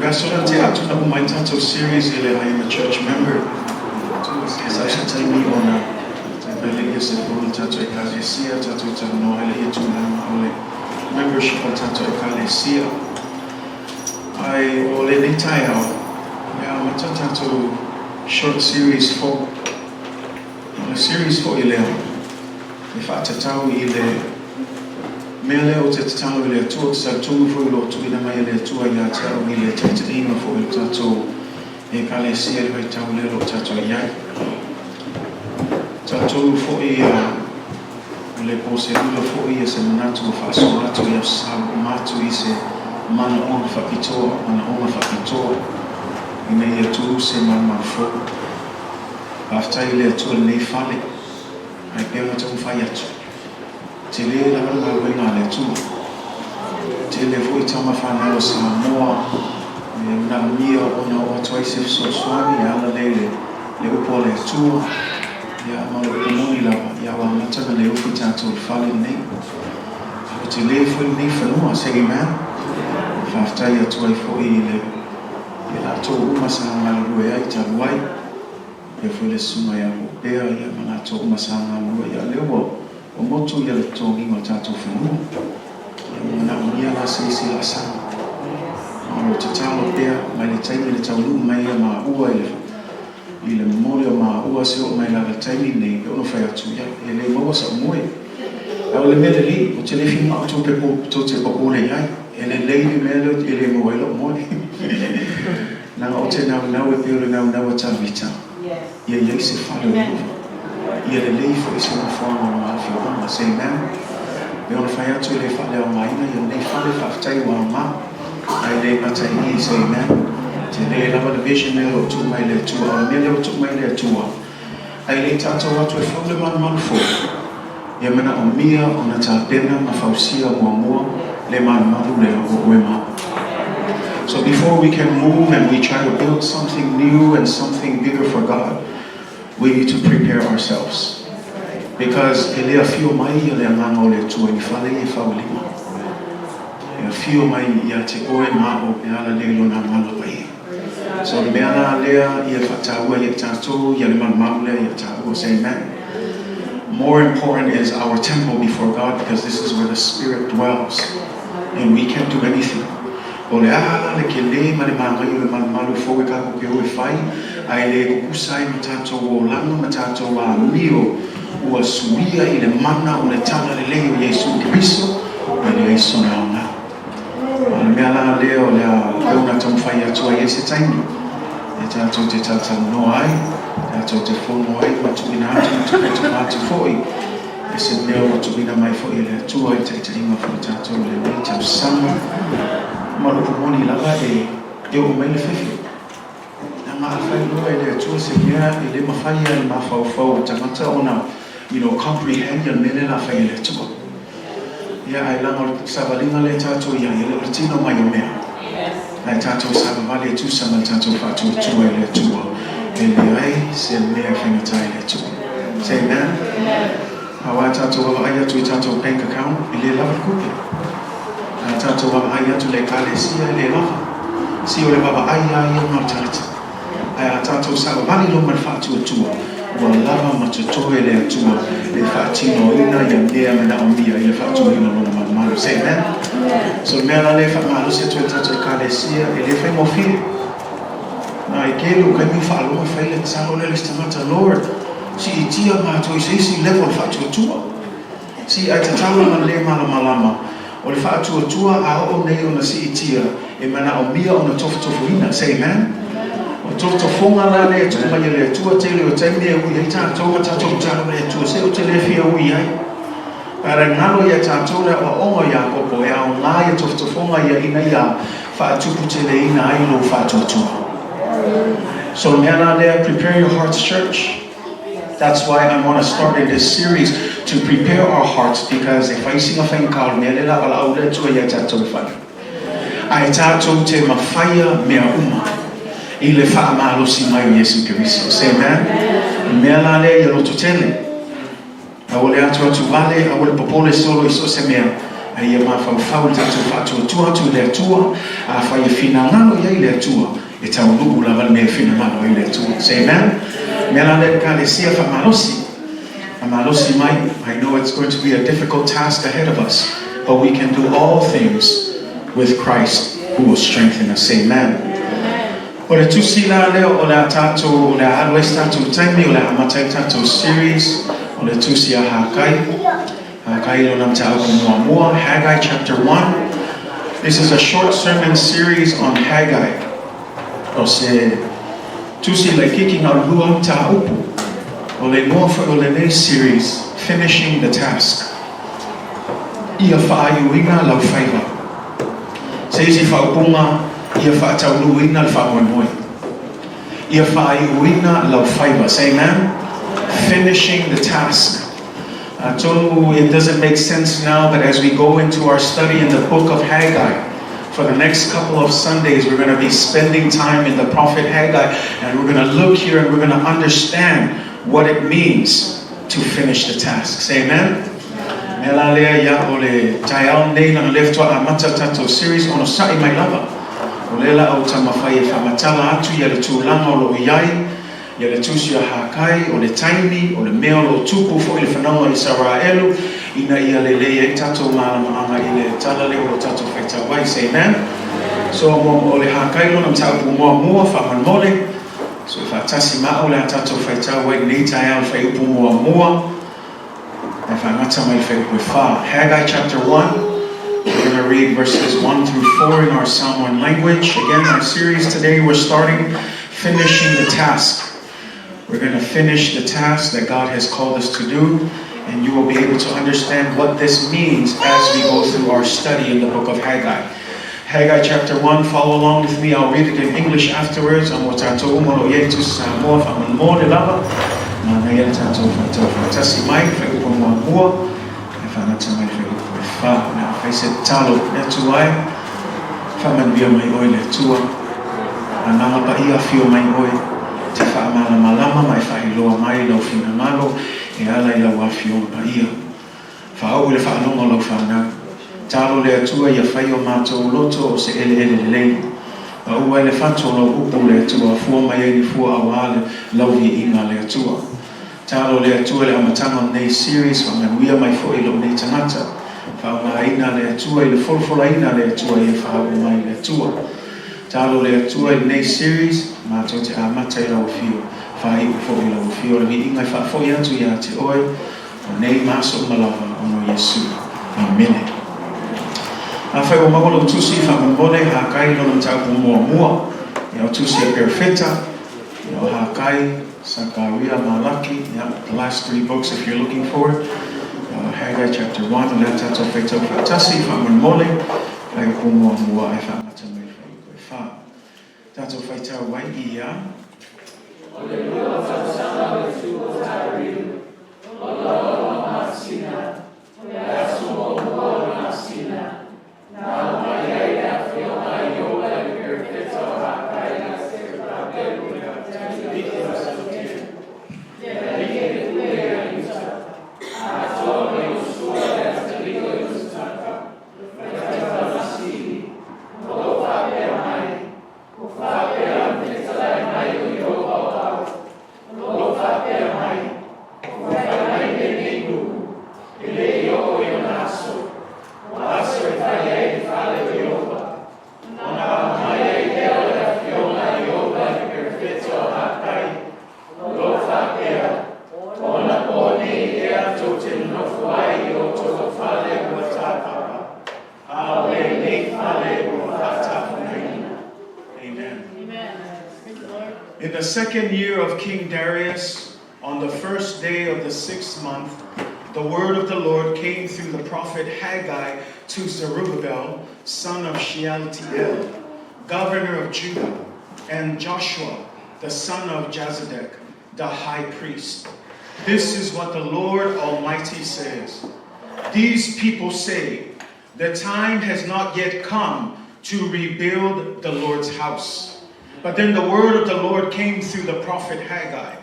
Vaiaso lea na tea atu na uma ai le tatou series i le I am a church member. Sa o se taimi ona fai lea se fono a le tatou Ekalesia, tatou talanoa ai lea i tulaga o le membership a le tatou Ekalesia. Ae o lenei taeao, o le a amata le tatou short series fou. O le series foi lea e faatatau i le mea lea ou te tatalo i le Atua, ou te talitonu foi o lo o tuuina mai e le Atua ia te au i le taitaiga foi o le tatou Ekalesia i le vaitau lea o lo o tatou i ai. Talitonu foi o le po se lilo foi ia se manatu ua faasoa atu i aso Sa ua uma atu i se manaoga faapitoa, manaoga faapitoa ina ia tu se malumalu fou. Faafetai i le Atua i lenei fale, ae pei ona taumafai atu, tele lava le galuega a le Atua. Tele foi tama fanau a Samoa e manaomia ona oo atu ai se fesoasoani e ala lea i le upu a le Atua, ia ma le upu moni lava, ia ua amata ona le ufi tatou i le fale lenei. Ae ua tele foi lenei fanua, say amen. Faafetai atu ai foi i le I latou uma sa galulue ai talu ai, faapea foi le Susuga ia Popea ia ma latou uma sa galulue, ia lea ua ua motu ia le totogiina o tatou fanua. Ia ua manaomia la se isi laasaga. Ma o lo o tatalo pea mai le taimi na taunuu mai ai maua i le i le momoli o maua se oo mai lava i le taimi lenei, e ono fai atu, ia e le maua sa'u moe. A o le mea lelei, ou te le fia manao tou tou te popole i ai. E lelei le mea lea e le maua ai lo'u moe. Leaga ou te naunau e pei o le naunau a Tavita, ia i ai se fale o Ieova. Ia lelei foi se nofoaga o lona afioaga. Say amen. E ono fai atu e le faaleaogaina ia lenei fale, faafetai ua aoga. Ae le gata i i, say amen. Tele lava le vision lea o lo o tuu mai e le Atua. O le mea lea ua tuu mai e le Atua, ae le i tatou atu e fau le malumalu fou, ia manaomia ona tapena ma fausia muamua le malumalu lea o oe ma au. So before we can move and we try to build something new and something bigger for God, we need to prepare ourselves. Because e le afio mai ia le Agaga o le Atua i ni fale ia e fau i lima. E afio mai ia te oe ma au e ala lea i Lona Agaga Paia. So o le mea la lea ia faataua ia i tatou ia le malumalu lea ia taua. Say amen. More important is our temple before God because this is where the Spirit dwells and we can't do anything. O le aha la le kele ma le māngai o le malumalu fou e kākou ke o e fai, a e le kukusa ai ma tātou olaga ma tātou amio ua suia i le mana o le tala lelei o Iesu Keriso, e leai sona aoga. A o le mea la lea o le a pei ona taumafai atu ai i se taimi e tātou te talatalanoa ai, tātou te fono ai ma tuuina atu ma tuuina atu foi e se mea ua tuuina mai foi e le Atua i taitaiga foi o tātou i lenei tausaga. Ma le upu moni lava e e oo mai le fefe. Leaga afai loa e le Atua se mea e le mafai e le mafaufau o tagata ona you know, comprehend ia le mea lea la fai e le Atua. Ia ae leaga o le savaliga lea tatou i ai, e le o le tino mai o mea. Ae tatou savavali e tusa ma le tatou faatuatua i le Atua, e leai se mea e faigata i le Atua. Say amen. Aua a tatou vaavaai atu i tatou bank account, e le lava le tupe. A tatou vaavaai atu i le Ekalesia, e le lava. Si o le vaavaai lava ia na o le tagata. Ae a tatou savavali loa ma le faatuatua, ua lava ma totoe le Atua e faatinoina ia mea manaomia i le faatuina o Lona malumalu. Say amen. So le mea la lea e faamalosi atu ai le tatou Ekalesia, e le faigofie. Na e tele o taimi o faalogo e fai le tatalo lea i le isi tagata, Lord, siitia matou i se isi level o le faatuatua. Si ae tatalo ma le malamalama, o le faatuatua a oo nei ona siitia, e manaomia ona tofotofoina. Say amen. O tofotofoga la lea e tuu mai e le Atua, tele o taimi e ui ai tatou ma tatou tatalo i le Atua, se ou te le fia ui ai. Ae galo ia tatou le aoaoga o Iakopo e aoga ia tofotofoga ia ina ia faatuputeleina ai lou faatuatua. So le mea la lea, prepare your hearts church. That's why I want to start in this series to prepare our hearts because e fai sina faigata o le mea lea la valaau le Atua ia tatou e fai. Ae tatou te mafaia mea uma i le faamalosi mai o Iesu Keriso. Say amen. O le mea la lea ia lototele. Aua le atuatuvale, aua le popole solo i so o se mea, A ia mafaufau i le tatou faatuatua atu i le Atua, afai e finagalo i ai le Atua, e taunuu lava le mea e finagalo ai le Atua. Say amen. O le mea la lea le Ekalesia, faamalosi, faamalosi mai. I know it's going to be a difficult task ahead of us, but we can do all things with Christ who will strengthen us. Amen. O le tusi la lea o le a tatou, o le a alu ai se tatou taimi, o le a amata ai le tatou series, o le tusi a Hakai. Hakai lona mataupu muamua, Haggai chapter 1. This is a short sermon series on Haggai. O se tusi laitiiti na o le lua mataupu. O le igoa foi o lenei series, Finishing the Task. Ia faaiuina lau faiva. Se isi faaupuga, ia faataunuuina le faamoemoe. Ia faaiuina lau faiva. Say amen. Finishing the task. Atonu, it doesn't make sense now, but as we go into our study in the book of Haggai, for the next couple of Sundays, we're going to be spending time in the prophet Haggai, and we're going to look here and we're going to understand what it means to finish the task. Say amen. Mea la lea ia o le taeao nei leaga lea faatoa amata le tatou series onosai mai lava. O lea la ou taumafai e faamatala atu ia le tulaga o lo o i ai ia le tusi a Hakai, o le taimi, o le mea o lo o tupu foi i le fanauga Isaraelu ina ia lelei ai tatou malamaaga i le tala lea o lo o tatou faitau ai. Say amen. So o le Hakai lona mataupu muamua faamolemole. So e faatasi ma au le a tatou faitau ai lenei taeao le fuaiupu muamua. E faagata mai le fuaiupu e 4. Haggai chapter 1. We're going to read verses 1 through 4 in our Samoan language. Again, our series today, we're starting finishing the task. We're going to finish the task that God has called us to do, and you will be able to understand what this means as we go through our study in the book of Haggai. Haggai chapter 1, follow along with me. I'll read it in English afterwards. A mo tatou uma o lo o i ai tusi Samoa faamolemole lava. Manaia le tatou faitau faatasi mai, fuaiupu muamua, e faagata mai fuaiupu e 4. O le a fai se tatalo le Atua e, faamanuia mai oe le Atua. Agaga Paia afio mai oe, te faamalamalama ma e faailoa mai lau finagalo e ala i lau afioga paia. Faauu i le faalogo o lau fanau. Talo le Atua ia fai o matou loto o se eleele lelei. Pau ai le fatu o lau upu le Atua fua mai ai ni fua auā le lau viiga le Atua. Talo le Atua i le amataga o lenei series faamanuia mai foi i lou nei tagata. Faaaogaina le Atua i le folafolaina le Atua ia faauu mai le Atua. Talo le Atua i lenei series matou te amata i lau afio faaiu foi i lau afio le viiga e faafoi atu ia te oe o nei ma aso uma lava ona o Iesu. Amene. Afai ua maua lou tusi faamolemole, Hakai lona mataupu muamua, ia o tusi a Perofeta, ia o Hakai, Sakaria, Malaki, ia the last three books if you're looking for it. Ia o Haggai chapter 1, o lea tatou faitau faatasi, faamolemole, fuaiupu muamua ae faagata mai le fuaiupu e 4. Tatou faitau ai ia. O le lua tausaga o le tū o Tariu, o lona masina, o le aso muamua o le masina, na aumai ai le afioga a Ieova e le perofeta o Hakai ia Serubabelo le alii o Salatiele, le alii e pule ia Iuta, atoa ma Iosua le atalii o Iosataka, le faitaumasili, o lo o faapea mai, Ua faapea ona fetalai mai o Ieova o au, o lo o faapea mai, Ua fai mai lenei nuu, e le i oo i ona aso, o aso e fai ai le fale o Ieova, ona aumai ai lea o le afioga a Ieova i le perofeta o Hakai, o lo o faapea, O onapō nei ea tou te nonofo ai i o outou fale ua tāpapa, a o lenei fale ua faatafugaina. Amen. In the second year of King Darius, on the first day of the sixth month, the word of the Lord came through the prophet Haggai to Zerubbabel, son of Shealtiel, governor of Judah, and Joshua, the son of Jozadak, the high priest. This is what the Lord Almighty says. These people say, the time has not yet come to rebuild the Lord's house. But then the word of the Lord came through the prophet Haggai.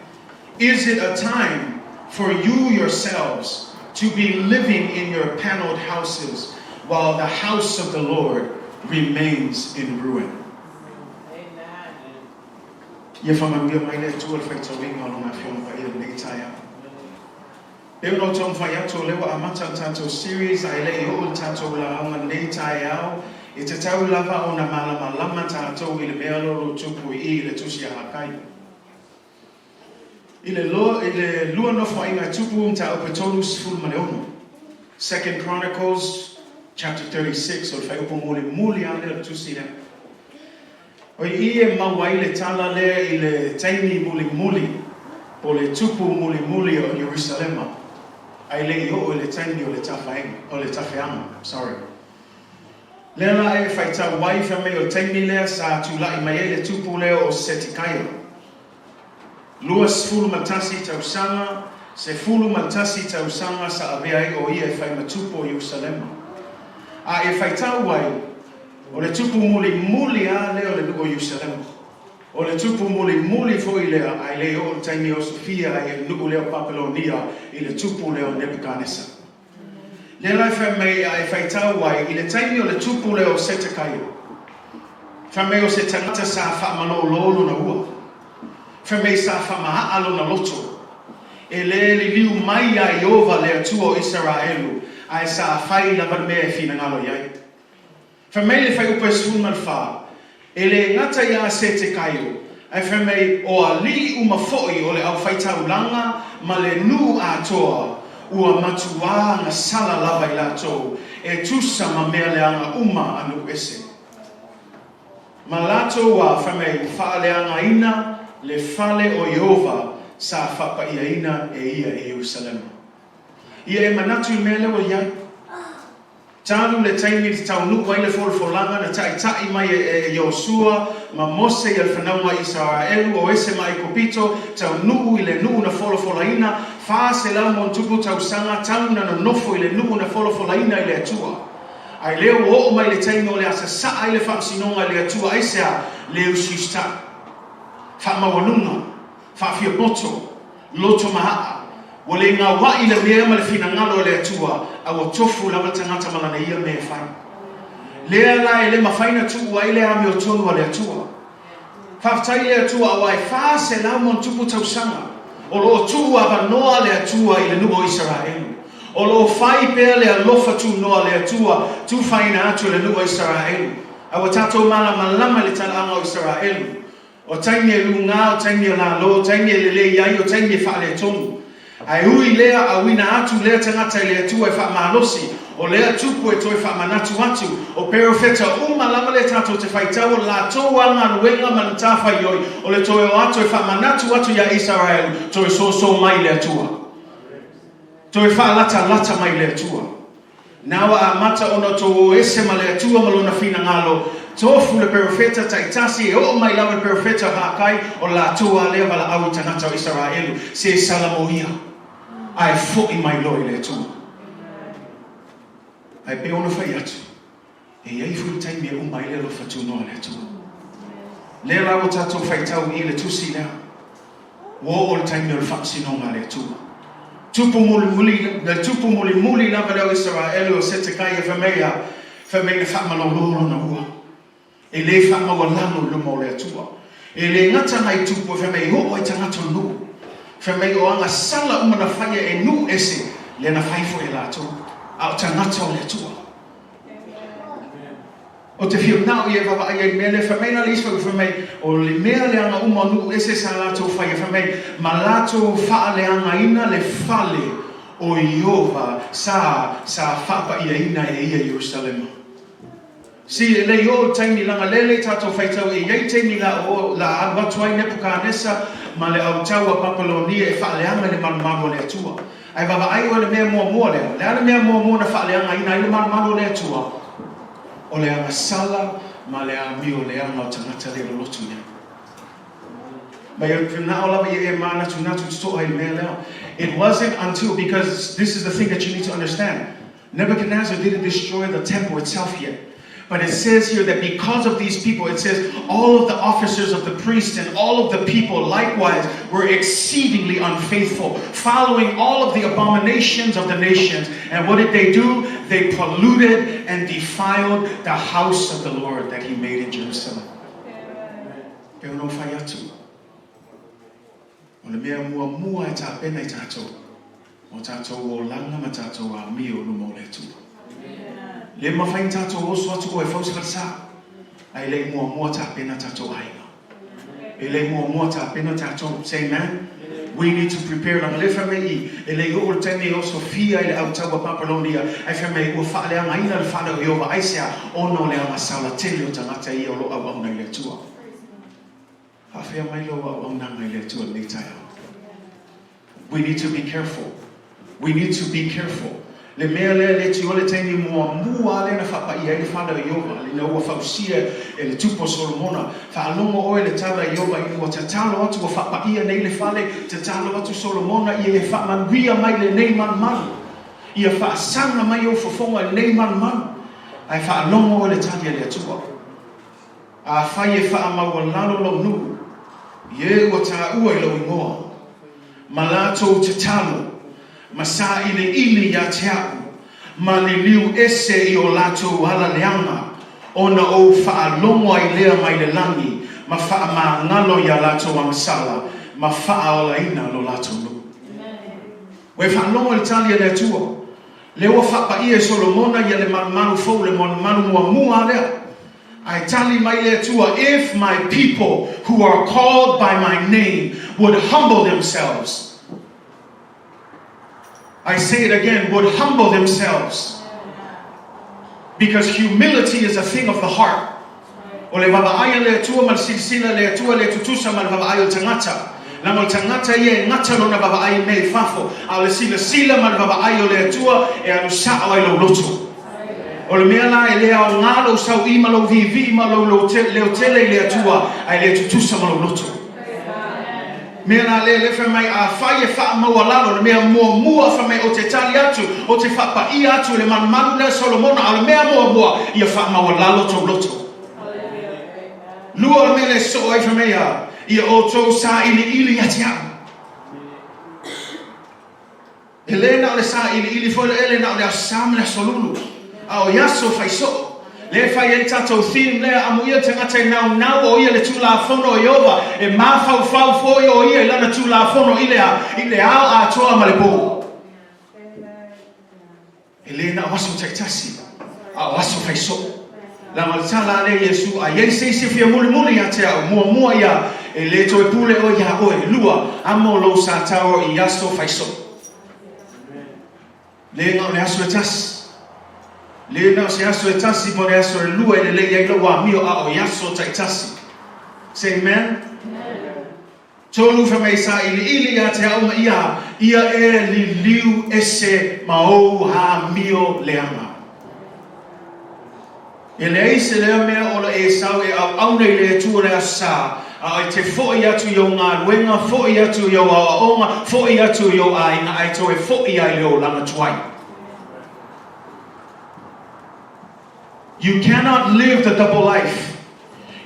Is it a time for you yourselves to be living in your paneled houses while the house of the Lord remains in ruin. Ia faamanuia mai le Atua i le faitauina o Lona Afioga Paia i lenei taeao. E pei ona ou taumafai atu, o lea ua amata le tatou series ae le i oo i le tatou lauga i lenei taeao, e tatau lava ona malamalama tatou i le mea lea o lo o tupu i i i le tusi a Hakai. I le i le lua nofoaiga e tupu mataupu e 36, Second Chronicles chapter 36, o le fuaiupu mulimuli lava lea o le tusi lea. O i e maua ai le tala lea i le taimi mulimuli po o le tupu mulimuli o Ierusalema ae le i oo i le taimi o le tafaega, o le tafeaga, sorry. Lea la e faitau ai fai mai o le taimi lea sa tulai mai ai le tupu lea o Setikaia. 21 tausaga, 11 tausaga sa avea ai o ia e fai ma tupu o Ierusalema. A e faitau ai, o le tupu mulimuli lava lea o le nuu o Ierusalema. O le tupu mulimuli foi lea ae le i oo i le taimi e osofia ai e le nuu lea o Papelonia i le tupu lea o Nepukanesa. Lea la e fai mai a e faitau ai i le taimi o le tupu lea o Setekaia, fai mai o se tagata sa faamalōlō lona ua, fai mai sa faamaaa lona loto, e le liliu mai iā Ieova le Atua o Isaraelu, ae sa fai lava le mea e finagalo i ai. Fai mai le fuaiupu e 14, E le gata iā Setekaio, ae fai mai o alii uma foi o le aufaitaulaga ma le nuu atoa, ua matuā gasala lava i latou, e tusa ma mea leaga uma a nuu ese. Ma latou ua, fai mai, faaleagaina le fale o Ieova sa faapaiaina e ia i Ierusalema. Ia e manatu i le mea lea ua i ai. Talu le taimi i taunuu ai le folafolaga na taitai mai e Iosua ma Mose i le fanauga a Isaraelu o ese ma Aikupito, taunuu i le nuu na folafolaina, 400+ tausaga talu na nonofo i le nuu na folafolaina e le Atua. Ae lea ua oo mai le taimi o le a sasaa ai le faamasinoga e le Atua aisea? Le usiusitai. Faamaualuga. Faafiapoto, loto maaa, ua le gauai le mea ma le finagalo o le Atua, a ua tofu lava le tagata ma lana ia mea e fai. Lea la e le mafai na tuu ai le amiotonu a le Atua. Faafetai i le Atua aua e 400+ tausaga o lo o tuu avanoa le Atua i le nuu o Isaraelu. O lo o fai pea le alofa tunoa a le Atua tufaina atu i le nuu o Isaraelu. A ua tatou malamalama i le talaaga o Isaraelu. O taimi e lugā, o taimi e lalo, o taimi e lelei ai, o taimi e faaletonu. Ae ui lea, auina atu lea tagata i le Atua e faamalosi, o lea tupu e toe faamanatu atu, o perofeta uma lava lea tatou te faitau o le latou a galuega ma le matafaioi, o le toe o atu e faamanatu atu iā Isaraelu, toe soso mai i le Atua. Toe faalatalata mai i le Atua. Na ua amata ona outou o ese ma le Atua ma Lona finagalo, tofu le perofeta taitasi e oo mai lava i le perofeta o Hakai, o latou a lea valaau i tagata o Isaraelu, se salamoia, ae fo'i mai loa i le Atua. Ae pei ona fai atu, e i ai foi le taimi e uma ai le alofa tunoa o le Atua. Lea la ua tatou faitau i le tusi lea, ua oo le taimi o le faamasinoga a le Atua. Tupu mulimuli, le tupu mulimuli lava lea o Isaraelu o Setekai e fai mai a, fai mai na faamalolo lona ua. E le faamaualalo i luma o le Atua. E le gata nai tupu e fai mai e oo ai tagata o le nuu. Fai mai o agasala uma na faia e nuu ese, lea na fai foi e latou, a o tagata o le Atua. Ou te fia manao ia e vaavaai ai i le mea lea. Fai mai la le isi fai mai, o le mea leaga uma o nuu ese sa latou faia, fai mai, ma latou faaleagaina le fale o Ieova sa sa faapaiaina e ia i Ierusalema. See, e lei oo le taimi laga lea lei tatou faitau e iai taimi la o la alu atu ai Nepukanesa ma le autau a Papelonia e faaleaga i le malumalu a le Atua. Ae vaavaai oe i le mea muamua lea. O le a le mea muamua na faaleagaina ai le malumalu o le Atua? O le agasala ma le amio leaga o tagata le lolotu i ai. Ma ia manao lava ia e manatunatu totoa i le mea lea. It wasn't until, because this is the thing that you need to understand, Nebuchadnezzar didn't destroy the temple itself yet. But it says here that because of these people, it says all of the officers of the priests and all of the people likewise were exceedingly unfaithful, following all of the abominations of the nations. And what did they do? They polluted and defiled the house of the Lord that he made in Jerusalem. E pei ona ou fai atu, o le mea muamua e tapena i tatou, o tatou olaga ma tatou amio i luma o le Atua. Le mafai ona tatou oso atu o e fau se falesa, ae le i muamua tapena tatou aiga. E le i muamua tapena tatou. Say amen. We need to prepare. Leaga lea fai mai i, e le i oo le taimi e osofia ai le au taua Papelonia, ae fai mai ua faaleagaina le fale o Ieova. Aisea? Ona o le agasala tele o tagata ia o lo o auauna i le Atua. Faafea mai lou auaunaga i le Atua i lenei taeao? We need to be careful. We need to be careful. Le mea lea le tio le taimi muamua lea na faapaia ai le fale o Ieova, ina ua fausia e le tupu o Solomona. Faalogo oe le tala a Ieova ina ua tatalo atu ua faapaia nei le fale, tatalo atu Solomona ia e faamanuia mai lenei malumalu. Ia faasaga mai ou fofoga i lenei malumalu. Ae faalogo oe le tali a le Atua. Afai e faamaualalo lou nuu, i e ua taua i lou igoa, ma latou tatalo, ma sailiili ia te au, ma liliu ese i o latou ala leaga, ona ou faalogo ai lea mai le lagi, ma faamagalo iā latou agasala, ma faaolaina lo latou nuu. Ua e faalogo i le tali a le Atua. Lea ua faapaia e Solomona ia le malumalu fou, le malumalu muamua lea. Ae tali mai le Atua, If my people who are called by my name would humble themselves, I say it again, would humble themselves. Because humility is a thing of the heart. O le vaavaai a le Atua ma le silasila a le Atua e le tutusa ma le vaavaai o le tagata. Leaga o le tagata ia e gata lona vaavaai i mea i fafo, a o le silasila ma le vaavaai o le Atua e alu sao ai lou loto. O le mea la e le aoga lou sau'i ma lou viivii ma lou leo tele i le Atua ae le tutusa ma lou loto. Mea la lea lea fai mai afai e faamaualalo le mea muamua fai mai ou te tali atu ou te faapaia atu i le malumalu lea Solomona a o le mea muamua ia faamaualalo tou loto. Lua o le mea lea e soo ai fai mai a ia outou sailiili ia te au. E le na o le sailiili foi lea, e le na o le Aso Sa ma le Aso Lulu, a o i aso fai soo. Lea e fai ai le tatou theme lea, amuia le tagata e naunau o ia le Tulafono o Ieova, e mafaufau foi o ia i lana Tulafono i le a? I le ao atoa ma le po. E le na o aso taitasi, a o aso fai soo. Leaga o le tala a lea Iesu, a i ai se isi e fia mulimuli ia te au, muamua ia, e le toe pule oe iā oe, lua, amo lou sataoa i aso fai soo. Le na o le aso e tasi. Le na o se aso e tasi po o le aso e lua e lelei ai lou amio, a o i aso taitasi. Say amen. Tolu fai mai sailiili ia te au ma ia, ia e liliu ese ma ou amio leaga. E leai se lea mea ola e sau e auauna i le Atua le Aso Sa, a e te foʻi atu i ou galuega, foʻi atu i ou aoaoga, foʻi atu i ou aiga, ae toe foʻi ai le olaga tuai. You cannot live the double life.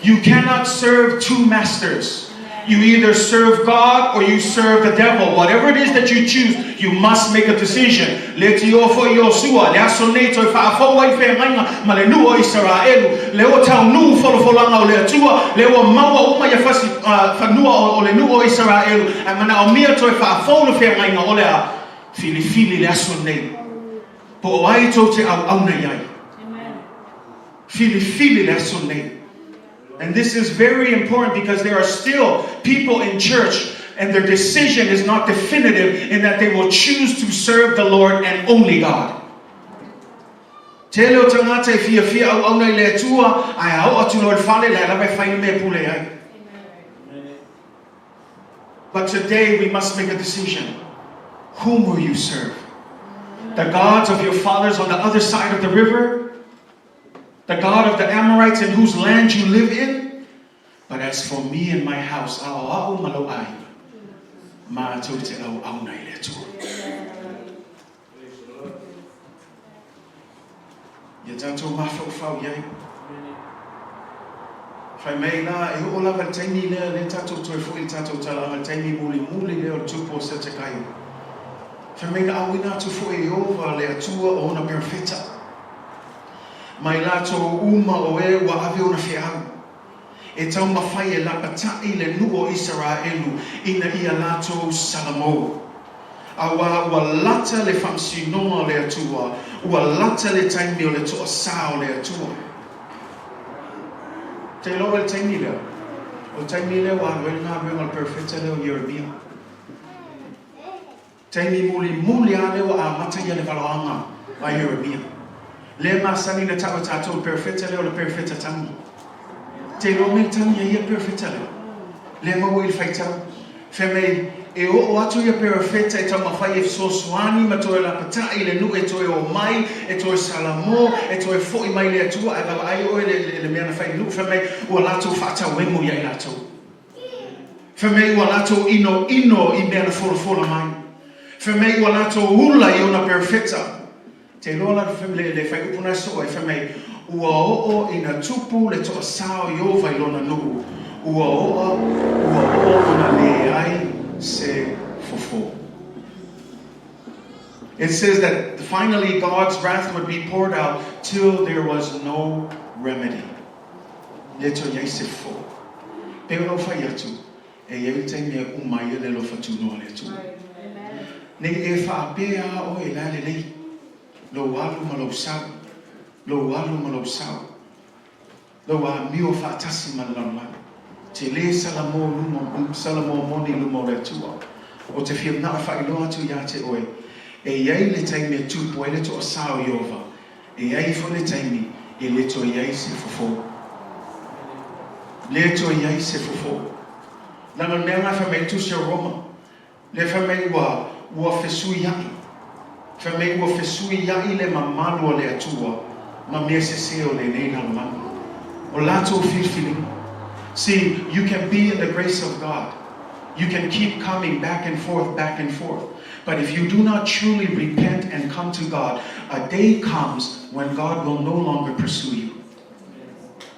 You cannot serve two masters. You either serve God or you serve the devil. Whatever it is that you choose, you must make a decision. Le tio foi Iosua, le aso nei toe faafou ai feagaiga ma le nuu o Isaraelu. Le ua taunuu folafolaga o le Atua, le ua maua uma ia fasi, fanua o le nuu o Isaraelu, ae manaomia toe faafou le feagaiga o le a filifili le aso nei. Po o ai tou te auauna i ai. Filifili le aso nei. And this is very important because there are still people in church and their decision is not definitive in that they will choose to serve the Lord and only God. Tele o tagata e fiafia auauna i le Atua, ae a oo atu loa i le fale, lea lava e fai le mea e pule ai. But today we must make a decision. Whom will you serve? The gods of your fathers on the other side of the river? The God of the Amorites in whose land you live in? But as for me and my house, a o a'u ma lou aiga, matou te auauna i le Atua. Ia tatou mafaufau i ai. Fai mai la, e oo lava i le taimi lea, lea tatou toe foi i le tatou talaaga, le taimi mulimuli lea o le tupu o Setekai. Fai mai na auina atu foi e Ieova le Atua o ona perofeta. Ma i latou uma o e ua ave ona feau, e taumafai e lapataʻi le nuu o Isaraelu ina ia latou salamō. Auā ua lata le faamasinoga o le Atua, ua lata le taimi o le toasā o le Atua. Te iloa le taimi lea, o le taimi lea ua alu ai le galuega a le perofeta lea o Ieremia. Taimi mulimuli lava lea ua amata ia le valaauga a Ieremia. Lea e masani ona tau e tatou le perofeta lea o le perofeta tagi. Te iloa mea tagi ai ia perofeta lea? Lea maua i le faitau. Fai mai, e oo atu ia perofeta e taumafai e fesoasoani ma toe lapataʻi le nuu e toe omai, e toe salamō, e toe foʻi mai le Atua, ae vaavaai oe le, le mea na fai i le nuu, fai mai, ua latou faatauemu ia i latou. Fai mai ua latou inoino i mea na folafola mai. Fai mai ua latou ula i ona perofeta. Te iloa la le, le faaiupu na e soo ai, fai mai, ua oo ina tupu le toasā o Ieova i lona nuu, ua oo, ua oo ina leai se fofo. It says that finally God's wrath would be poured out till there was no remedy. Le toe i ai se fofo. Pei ona ou fai atu, e i ai le taimi e uma ai le alofa tunoa o le Atua. Nei e faapea a oe la lelei, lou alu ma lou sau, lou alu ma lou sau, lou amio faatasi ma le lalolagi. Te lē salamō luma, salamō moni i luma o le Atua. O te fia manao e faailoa atu iā te oe, e i ai le taimi e tupu ai le toasā o Ieova, e i ai foi le taimi e le toe i ai se fofo. Le toe i ai se fofo. Leaga o le mea lena e fai mai ai le Tusi a Roma, lea fai mai ua, ua fesuiaʻi. Fai mai ua fesuiaʻi le mamalu o le Atua ma mea sesē o lenei lalolagi. O latou filifiliga. See, you can be in the grace of God. You can keep coming back and forth, back and forth. But if you do not truly repent and come to God, a day comes when God will no longer pursue you.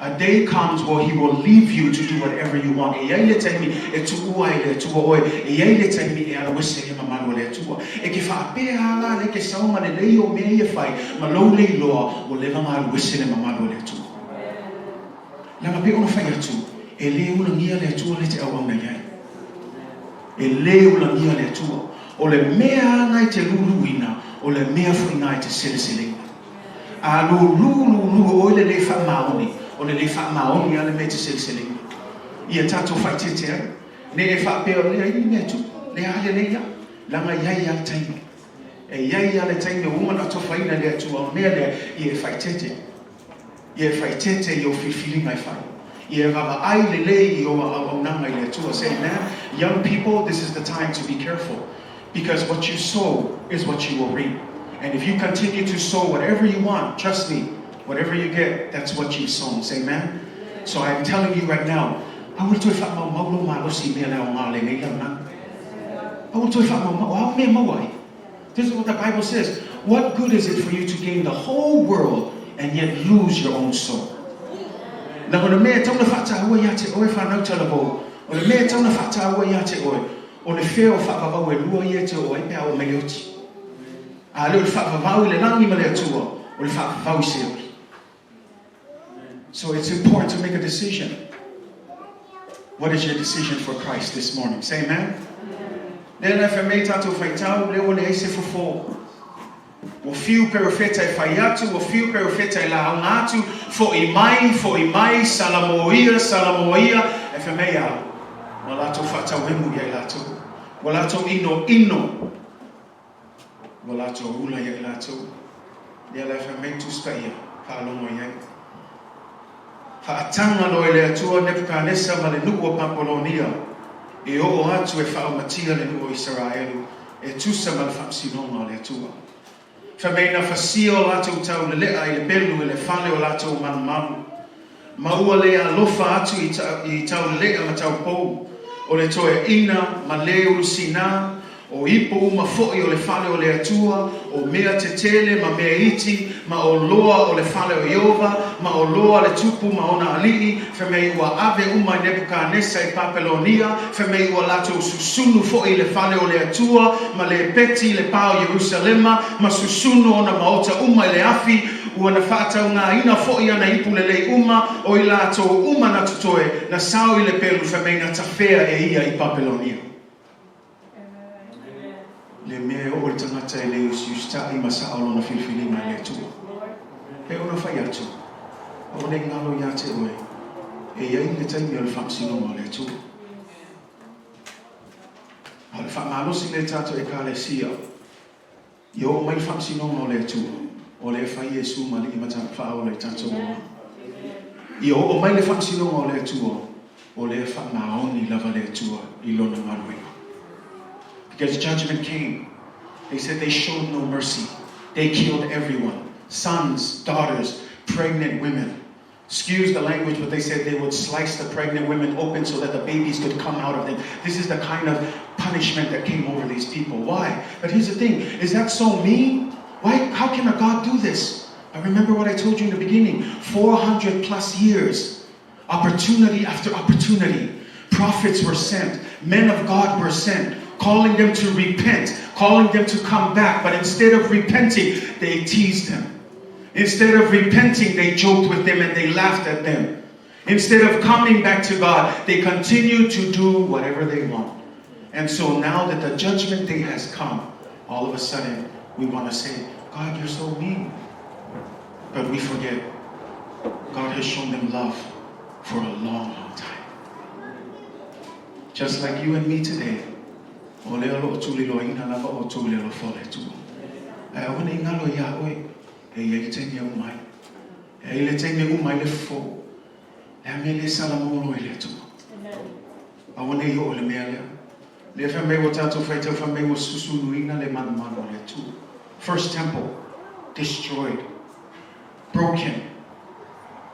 A day comes where He will leave you to do whatever you want. E i ai le taimi e tuua ai le Atua oe. E i ai le taimi e alu ese ai le mamalu o le Atua. E ke faapea a la le ke sau ma lelei o mea ia fai, ma lou le iloa, ua leva ona alu ese le mamalu o le Atua. Leaga pei ona fai atu, e lē ulagia le Atua le te auauna i ai. E lē ulagia le Atua. O le mea lava na e te luluina, o le mea foi na e te seleseleina. A lulu lulu oe le lē faamaoni, o le lē faamaoni lava le mea e te seleseleina. Ia tatou faaeteete ai. Ne i e faapea, leai ni mea e tupu, lea lava lelei au. Leaga e i ai lava le taimi. E i ai lava le taimi ua uma ona atofaina e le Atua, o le mea lea, ia e faaeteete. Ia e faaeteete i ou filifiliga e fai. Ia e vaavaai lelei i ou auaunaga i le Atua. Say amen. Young people, this is the time to be careful because what you sow is what you will reap. And if you continue to sow whatever you want, trust me, whatever you get, that's what you've sown. Say amen. So I'm telling you right now, aua le toe faamaumau lou malosi i mea le aoga o lenei lalolagi. Aua le toe faamaumau. O a mea maua ai? This is what the Bible says. What good is it for you to gain the whole world and yet lose your own soul? Leaga o le mea e tatau ona faataua ia te oe whanau talavou, o le mea e tatau ona faataua ia te oe, o le fea o faavavau e lua ia e te oo ai pe a oo mai le oti. A le o le faavavau i le lagi ma le Atua, o le faavavau i Seoli. So it's important to make a decision. What is your decision for Christ this morning? Say amen. Lea la e fai mai tatou faitau, lea ua leai se fofo. Ua fiu perofeta e fai atu, ua fiu perofeta e lauga atu, foʻi mai, foʻi mai, salamō ia, salamō ia, e fai mai a, ua latou faatauemu ia i latou. Ua latou inoino, ua latou ula ia i latou. Lea la e fai mai Tusi Paia, faalogo i ai. Faataga loa e le Atua Nepukanesa ma le nuu o Papalonia e oo atu e faaumatia le nuu o Isaraelu e tusa ma le faamasinoga o le Atua. Fai mai na fasia o latou taulele'a i le pelu i le fale o latou malumalu, ma ua le alofa atu i taulele'a ma taupou, o le toeaina ma le ulusinā, o ipo uma foʻi o le fale o le Atua, o mea tetele ma mea iti, ma oloa o le fale o Ieova, ma oloa a le tupu ma ona alii, fai mai ua ave uma e Nepukanesa i Papelonia, fai mai ua latou susunu foʻi i le fale o le Atua, ma lepeti i le pa o Ierusalema, ma susunu ona maota uma i le afi, Ua na faataugaina foʻi ana ipu lelei uma, o i latou uma na totoe, na sao i le pelu fai mai na tafea e ia i Papelonia. Le mea e oo i le tagata e le usiusitaʻi ma sao lona filifiliga i le Atua. E pei ona fai atu, aua ne i galo ia te oe, e i ai le taimi o le faamasinoga o le Atua. A o le faamalosi lea i tatou Ekalesia, ia oo mai le faamasinoga o le Atua, o lea e fai Iesu ma Alii ma Faaola i tatou olaga. Ia oo mai le faamasinoga o le Atua, o lea e faamaoni lava le Atua i Lona galuega. Because judgment came, they said they showed no mercy. They killed everyone, sons, daughters, pregnant women. Excuse the language, but they said they would slice the pregnant women open so that the babies could come out of them. This is the kind of punishment that came over these people. Why? But here's the thing is that so mean? Why? How can a God do this? I remember what I told you in the beginning 400 plus years, opportunity after opportunity. Prophets were sent, men of God were sent, calling them to repent, calling them to come back. But instead of repenting, they teased them. Instead of repenting, they joked with them and they laughed at them. Instead of coming back to God, they continue to do whatever they want. And so now that the judgment day has come, all of a sudden we want to say, God, you're so mean. But we forget God has shown them love for a long, long time. Just like you and me today, o lea o loo tuliloaina lava outou i le alofa o le Atua. Ae aua ne i galo iā oe, e i ai le taimi e uma ai. E i ai le taimi e uma ai le fofo. Le a mea le salamo loa i le Atua. Aua ne i oo i le mea lea. Lea fai mai ua tatou faitau fai mai ua susunuina le manumanu o le Atua. First temple destroyed. Broken.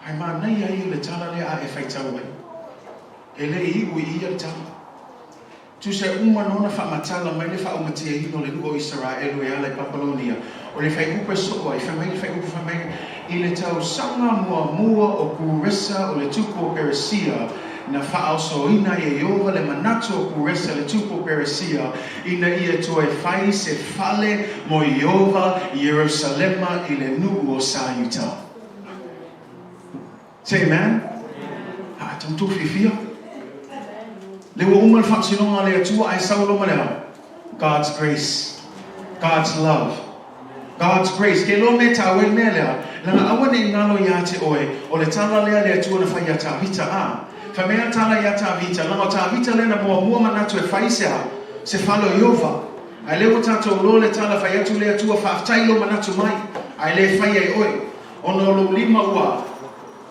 Ae manaia ia o le tala lea a e faitau ai. E le i iu i ia le tala. Tusa e uma nō na faamatala mai le faaumatiaina o le nuu o Isaraelu e ala i Papalonia, o le faaiupu e soo ai, fai mai le faaiupu fai mai, I le tausaga muamua o Kuresa o le tupu o Peresia, na faaosoina ai e Ieova le manatu o Kuresa le tupu o Peresia, ina ia toe fai se fale mo Ieova i Ierusalema i le nuu o Saiuta. Say amen. A tou fiafia. Le ua uma le faamasinoga a le Atua ae sau loa ma le a? God's grace. God's love. God's grace. Ke iloa mea e taua ai le mea lea, leaga aua ne i galo iā te oe, o le tala lea a le Atua na fai iā Tavita, a. Fai mai a tala iā Tavita, leaga o Tavita lea na muamua manatu e fai se a? Se fale o Ieova. Ae lea ua tatou iloa le tala fai atu le Atua, faafetai lou manatu mai, ae le faia e oe. Ona o lou lima ua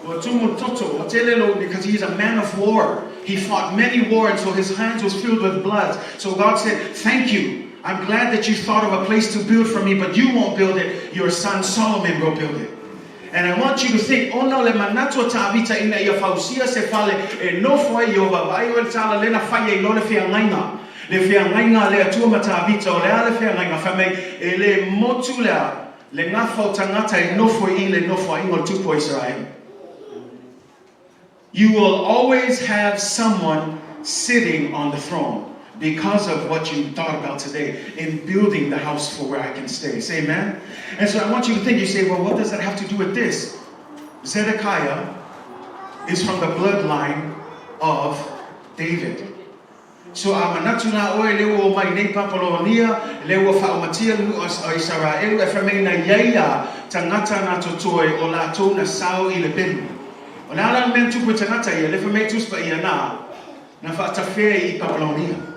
ua tumu le toto, ua tele lou, because he is a man of war. He fought many war and so his hands was filled with blood. So God said, thank you. I'm glad that you thought of a place to build for me, but you won't build it. Your son Solomon will build it. And I want you to think, ona o le manatu o Tavita ina ia fausia se fale e nofo ai Ieova, vaai oe le tala lea na fai ai loa le feagaiga. Le feagaiga a le Atua ma Tavita, o le a le feagaiga? Fai mai, e le motu le a, Le gafa o tagata e nofo i le nofoaiga o le tupu o Isaraelu. You will always have someone sitting on the throne because of what you thought about today in building the house for where I can stay. Say amen. And so I want you to think, you say, well, what does that have to do with this? Zedekiah is from the bloodline of David. So a manatu la oe le ua o mai nei Papalonia, le ua faaumatia le nuu o Isaraelu e fai mai na iai a tagata na totoe o latou na sao i le pelu. O le a la le mea na tupu i tagata ia, le fai mai Tusi Paia na, na faatafea i Papalonia.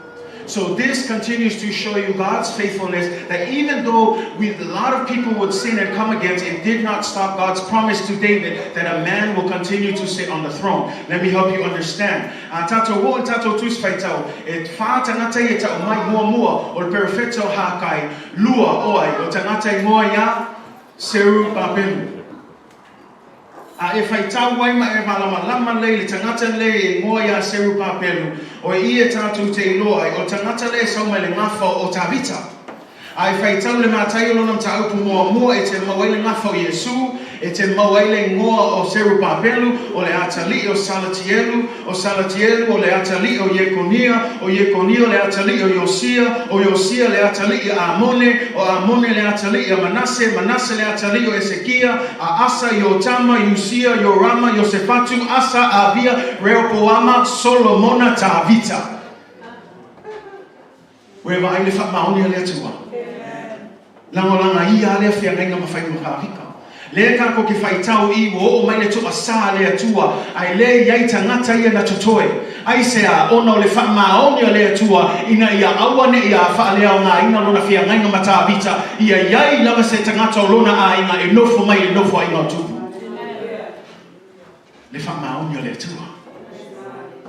So this continues to show you God's faithfulness that even though we, a lot of people would sin and come against, it did not stop God's promise to David that a man will continue to sit on the throne. Let me help you understand. A tatou oo i tatou tusi faitau, e wha tangata ia tau mai muamua o le perofeta o Hakai, lua o ai o tangata ingoa ia Serubabelu. A e faitau ai ma e malamalama lei le tagata lea e ingoa ia Serubabelu, o ia e tatou te iloa ai, o le tagata lea e sau mai le gafa o Tavita. A e faitau le Mataio lona mataupu muamua e te maua ai le gafa o Iesu, E te maua ai le igoa o Serubabelu, o le atalii o Salatielu, o Salatielu o le atalii o Iekonia, o Iekonia o le atalii o Iosia, o Iosia le atalii a Amone, o Amone le atalii a Manase, Manase le atalii o Esekia, a Asa, Iotama, Iusia, Iorama, Iosefatu, Asa, Avia, Reopoama, Solomona, Tavita. Ua e vaai i le faamaoni a le Atua? Lagolaga ia lea feagaiga ma faiga Tavita. Lea tatou te faitau i ua oo mai le toasā a le Atua, ae le i ai tagata ia na totoe. Aisea? Ona o le faamaoni a le Atua ina ia aua ne i a faaleaogaina lona feagaiga ma Tavita, ia i ai lava se tagata o lona aiga e nofo mai i le nofoaiga o Tupu. Le faamaoni a le Atua.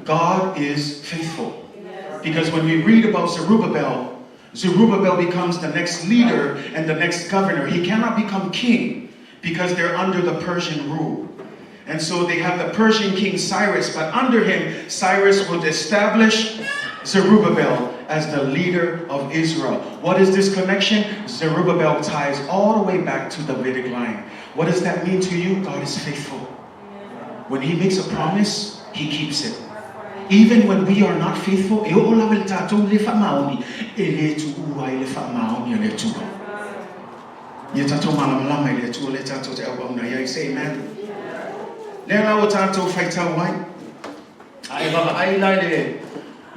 God is faithful. Because when we read about Zerubbabel, Zerubbabel becomes the next leader and the next governor. He cannot become king because they're under the Persian rule. And so they have the Persian king Cyrus, but under him, Cyrus would establish Zerubbabel as the leader of Israel. What is this connection? Zerubbabel ties all the way back to the Davidic line. What does that mean to you? God is faithful. When He makes a promise, He keeps it. Even when we are not faithful, e oo lava i le tatou le faamaoni, e le tuua ai le faamaoni a le Atua. Ia tatou malamalama i le Atua lea tatou te auauna i ai. Say amen. Lea la ua tatou faitau ai. A e vaavaai la i le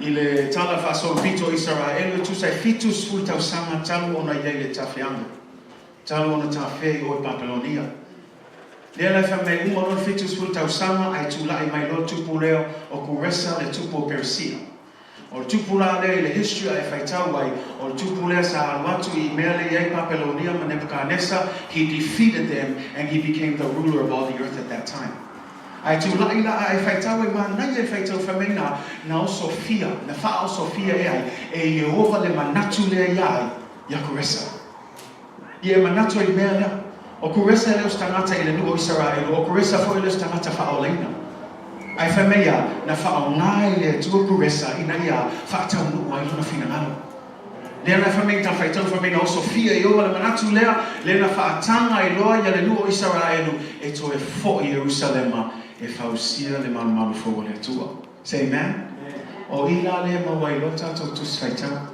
i le tala faasolopito o Isaraelu e tusa e 70 tausaga talu ona i ai le tafeaga. Talu ona tafea i o i Papelonia. Lea la e fai mai uma loa le 70 tausaga ae tulai mai loa le tupu lea o Kuresa le tupu o Peresia. O le tupu la lea i le history a e faitau ai, o le tupu lea sa alu atu i mea lea i ai Papelonia ma Nebukanesa, he defeated them and he became the ruler of all the earth at that time. Ae tulai la a e faitau ai, manaia e faitau fai mai na, na osofia, na faaosofia e ai e Ieova le manatu lea ia ai, ia Kuresa. Ia e manatu ai i mea lea. O Kuresa e le o se tagata i le nuu o Isaraelu, o Kuresa foi e le o se tagata faaolaina. Ae fai mai ia, na faaaoga e le Atua Kuresa ina ia faataunuu ai lona finagalo. Lea la e fai mai i Tafaitau, fai mai na osofia e Ieova le manatu lea, lea na faataga ai loa ia le nuu o Isaraelu e toe foi i Ierusalema e fausia le malumalu fou o le Atua. Say amen. O i la lea e maua ai loa tatou Tusi Faitau.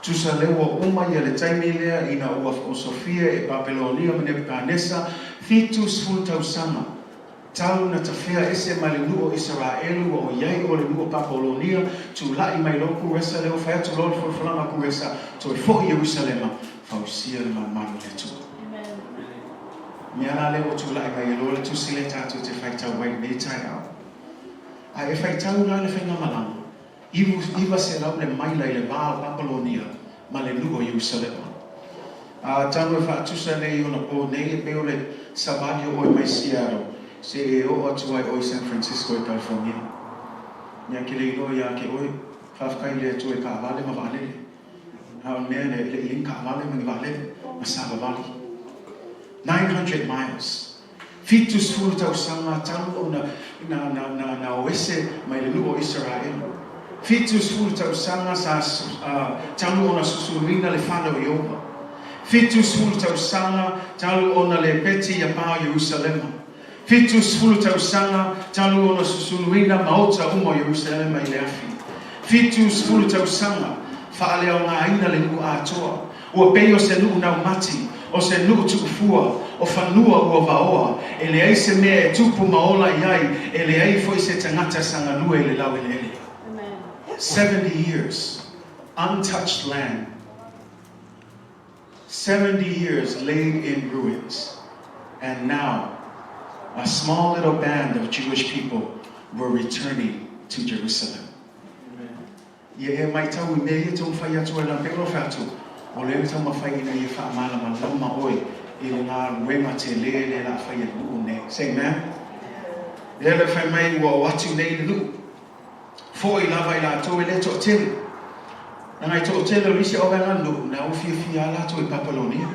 Tusa lea ua uma ia le taimi lea ina ua osofia e Papelonia ma Nebukanesa 70 tausaga talu na tafea ese mai le nuu o Isaraelu ua o iai o le nuu o Papolonia tulai mai loa Kuresa lea ua fai atu loa le folafolaga a Kuresa toe foi Ierusalema fausia le malumalu o le Atua. Mea la lea ua tulai mai ai loa le tusi lea tatou te faitau ai lenei taeao. A e faitau la le faigamalaga 900 le maila i le va o Papalonia ma le nuu o Ierusalema. A talu e faatusa nei i ona po nei, e pei o le savali o oe mai Seattle se e oo atu ai oe i San Francisco i California. Mea ke le iloa iā ke oe, faafetai i le Atua i kaavale ma vaalele. A o le mea lea, e le i ai ni kaavale ma ni vaalele, na savavali. 900 miles. 70 tausaga talu ona na o ese mai le nuu o Isaraelu. 70 tausaga sa talu ona susuluina le fale o Ieova. 70 tausaga talu ona lepeti ia pa o Ierusalema. 70 tausaga talu ona susuluina maota uma o Ierusalema i le afi. 70 tausaga faaleaogaina le nuu atoa. Ua pei o se nuu naumati, o se nuu tuufua, o fanua ua vaoa, e leai se mea e tupu ma ola i ai, e leai foi se tagata sa galue i le laueleele. 70 years, untouched land. 70 years laid in ruins. And now, a small little band of Jewish people were returning to Jerusalem. Ia e maitau i mea ia taumafai atu ai la pei ona fai atu, o lea e taumafai ina ia faamalamalama oe i le galuega tele lea la fai e le nuu nei. Say amen. Lea la fai mai ua o atu nei le nuu. Foi lava i latou e le toatele. Leaga e toatele o nisi o vaega nuu na ua fiafia a latou i Papelonia.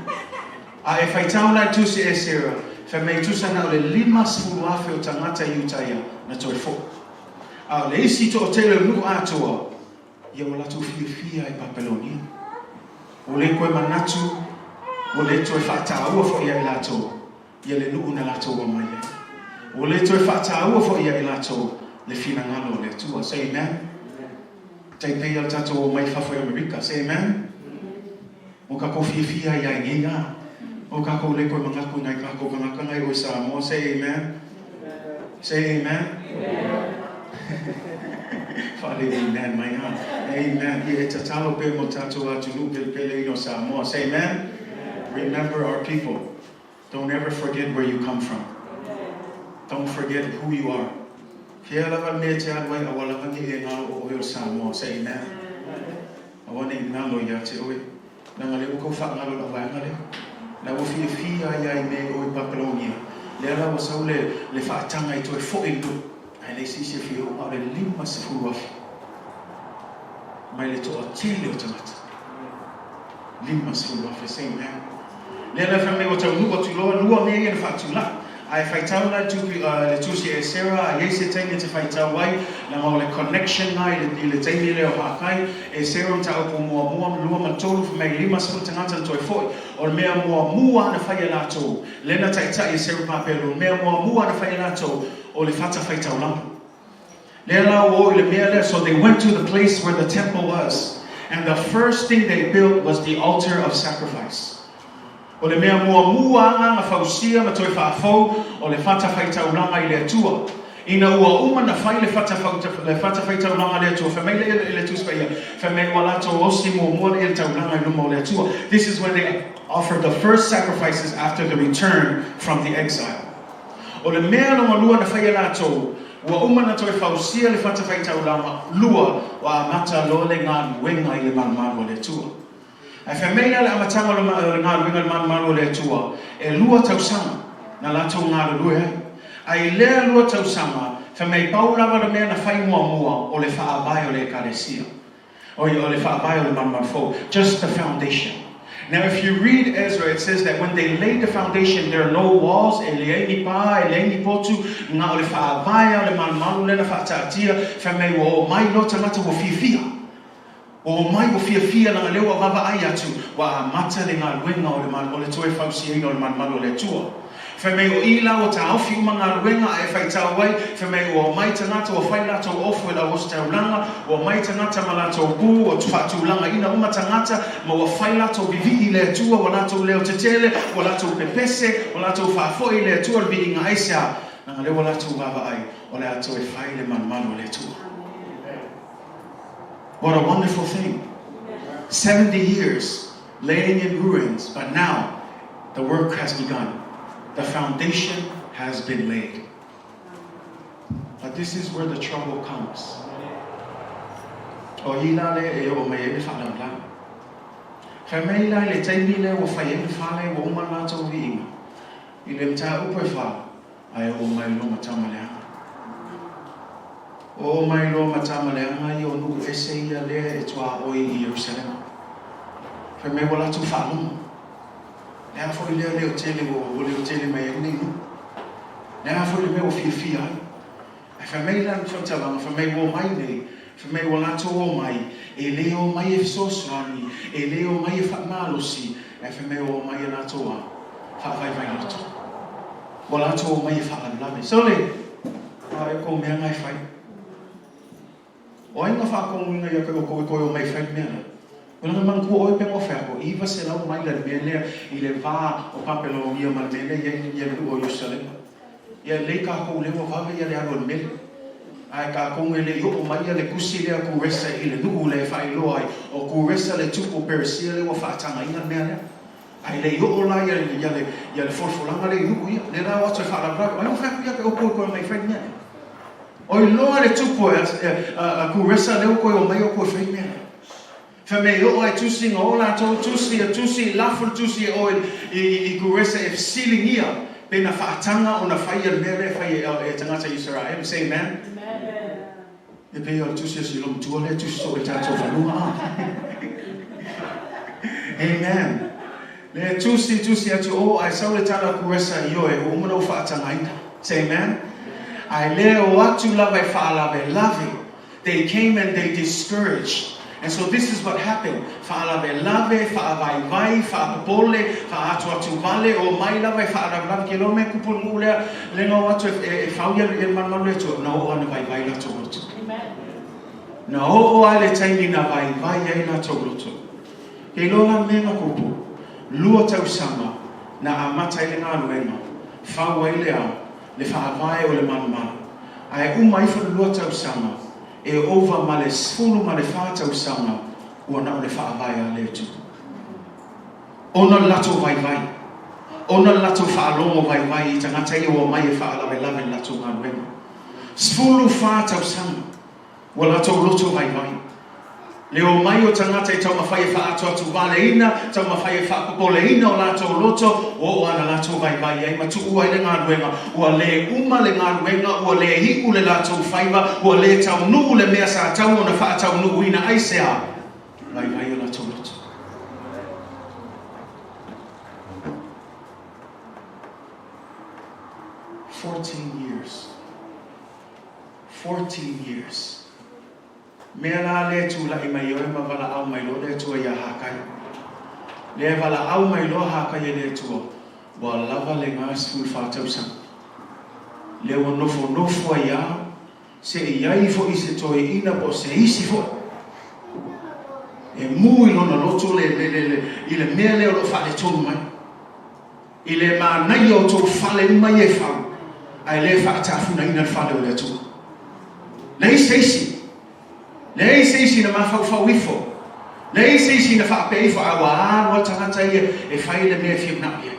A e faitau la i Tusi Esera, fai mai tusa na o le 50,000 o tagata i Iutaia na toe foi. A o le isi toatele o nuu atoa, ia ua latou fiafia i Papelonia. Ua le toe manatu, ua le toe faataua foi ia i latou. ia le nuu na latou omai ai. Ua le toe faataua foi ia i latou le finagalo o le Atua. Say amen. Tai pei o le tatou omai i fafo i Amerika. Say amen. Ua kakou fiafia ai ai nei a. Ua kakou le koe manatu i nai kakou kanaka ngai o i Samoa. Say amen. Say amen. Faale amen mai a. Amen. Ia e tatalo pea mo tatou atunuu pelepele ina o Samoa. Say amen. Remember our people. Don't ever forget where you come from. Don't forget who you are. Fea lava le mea e te alu ai, aua lava ne i e galo o oe o le Samoa. Say amen. Aua ne i galo ia te oe. Leaga lea ua tau faagalo i lau vaega lea. La ua fiafia ai lava i mea i o i Papelonia. Lea la ua sau le le faataga e toe foi i le nuu. Ae leai se isi e fia oo, a o le 50,000 mai le toatele o tagata. 50,000. Say amen. Lea la fai mai ua taunuu atu loa lua mea ia na faatulai. Ae faitau la le tusi a Esera, a i ai se taimi e te faitau ai, leaga o le connection la i le taimi lea o Hakai, Esera mataupu muamua, lua ma le tolu, fai mai 50 tagata na toe foi. O le mea muamua na fai e latou, lea na taitai e Serubabelo, o le mea muamua na fai e latou, o le fata faitaulaga. Lea la ua o i le mea lea, so they went to the place where the temple was, and the first thing they built was the altar of sacrifice. O le mea muamua aga na fausia ma toe faafou, o le fata faitaulaga i le Atua. Ina ua uma na fai le fata le fata faitaulaga a le Atua, fai mai lea i le Tusi Paia, fai mai ua latou osi muamua lea i le taulaga i luma o le Atua. This is when they offered the first sacrifices after the return from the exile. O le mea lona lua na fai e latou, ua uma na toe fausia le fatafaitaulaga lua ua amata loa le galuega i le malumalu a le Atua. Ae fai mai la le amataga o le galuega i le malumalu a le Atua, e lua tausaga na latou galulue ai. Ae i lea lua tausaga, fai mai pau lava le mea na fai muamua o le faavae o le Ekalesia. Oi, o le faavae o le malumalu fou. Just the foundation. Now if you read Ezra, it says that when they laid the foundation, there are no walls, e leai ni pā, e leai ni potu, na o le faavae a o le malumalu lea na faataatia, fai mai ua omai loa tagata ua fiafia. Ua omai ua fiafia leaga lea ua vaavaai atu, ua amata le galuega o le o le toe fausiaina o le malumalu o le Atua. Fai mai o i la ua taofi uma galuega ae faitau ai, fai mai ua omai tagata ua fai latou ofu e lau ositaulaga, ua omai tagata ma latou pu, ua faatulagaina uma tagata, ma ua fai latou vivii i le Atua, ua latou leo tetele, ua latou pepese, ua latou faafoi i le Atua le viiga aisea? Leaga lea ua latou vaavaai o le a toe fai le malumalu o le Atua. What a wonderful thing! 70 years laying in ruins, but now the work has begun. The foundation has been laid. But this is where the trouble comes. O i la lea e oo mai ai le faalavelave. Fai mai la i le taimi lea ua fai ai le fale ua uma le latou viiga, i le mataupu e fa, ae oo mai loa ma tama leaga. Oo mai loa ma tama leaga ia o nuu ese ia lea e tuaoi i Ierusalema. Fai mai ua latou faalogo. Le a foi lea leo tele ua leo tele mai ai lenei nuu? Le a foi le mea ua fiafia ai? Ae fai mai la le faamatalaga, fai mai ua omai nei, fai mai ua latou omai, e le omai e fesoasoani, e le omai e faamalosi, ae fai mai ua omai e latou a faavaivai loto. Ua latou omai e faalavelave. Sole! A e kou mea na e fai. O ai na faatonuina ia te outou e toe omai e fai le mea lea? O lana manatua oe pe nofe atu, 900 maila le mea lea i le va o Papelonia ma le mea lea e i ai le nuu o Ierusalema. Ia lelei tatou lea ua vave ia le alu a le meli. Ae tatou e le i oo mai ia le tusi lea a Kuresa i le nuu lea e faailoa ai, o Kuresa le tupu o Peresia lea ua faatagaina le mea lea. Ae le i oo la ia le ia le folafolaga lea i nuu ia. Lea la o atu e faalavelave, o ai ua fai atu ia te outou e toe omai e fai le mea lea? Oi loa le tupu a Kuresa lea ua toe omai outou e fai le mea lea. Fai mai e oo ai tusi na o latou tusi a tusi lafo le tusi e o i Kuresa e fesiligia pe na faataga ona fai ia le mea lea e fai e tagata Isaraelu. Say amen. E pei o le tusi a si olomatua lea e tusi soo i tatou fanua a. Amen. Le tusi tusi atu o ae sau le tala a Kuresa ioe ua uma ona ou faatagaina. Say amen. Ae le o atu lava e faalavelave. They came and they discouraged. And so this is what happened, faalavelave, faavaivai, faapopole, faaatuatuvale, omai lava e faalavelave ke loa mea kupu le nuu lea, le na o atu e fau ia le malumalu le Atua, na oo lava ina vaivai latou loto. Na oo lava i le taimi na vaivai ai latou loto. Ke iloa la le mea na kupu, lua tausaga na amata ai le galuega, fau ai le a, le faavae o le malumalu. Ae uma ifo le lua tausaga, e ova ma le 14 tausaga ua na o le faavae a le Atua. Ona o le latou vaivai, ona o le latou faalogo vaivai i tagata ia ua omai e faalavelave i le latou galuega. 14 tausaga ua latou loto vaivai. Le omai o tagata e taumafai e faaatoatuvaleina, taumafai e faapopoleina o latou loto, ua oo lava ina latou vaivai ai ma tuua ai le galuega. Ua le uma le galuega, ua le iu le latou faiva, ua le taunuu le mea sa tatau ona faataunuuina. Aisea? Vaivai o latou loto. 14 years. 14 years. Mea la lea e tulai mai oe ma valaau mai loa le Atua iā Hakai. Lea e valaau mai loa Hakai e le Atua, ua lava le 14 tausaga. Lea ua nofonofo ai lava, se i ai foi se toeaina po o se isi foi e mu i lona loto le, le, le, le, i le mea lea o lo o faaletonu mai. I le manaia o tou fale uma ia e fau, ae le faatafunaina le fale o le Atua. Leai se isi, leai se isi na mafaufau ifo, leai se isi na faapea ifo, a ua alu lava tagata ia e fai le mea e fia manao i ai.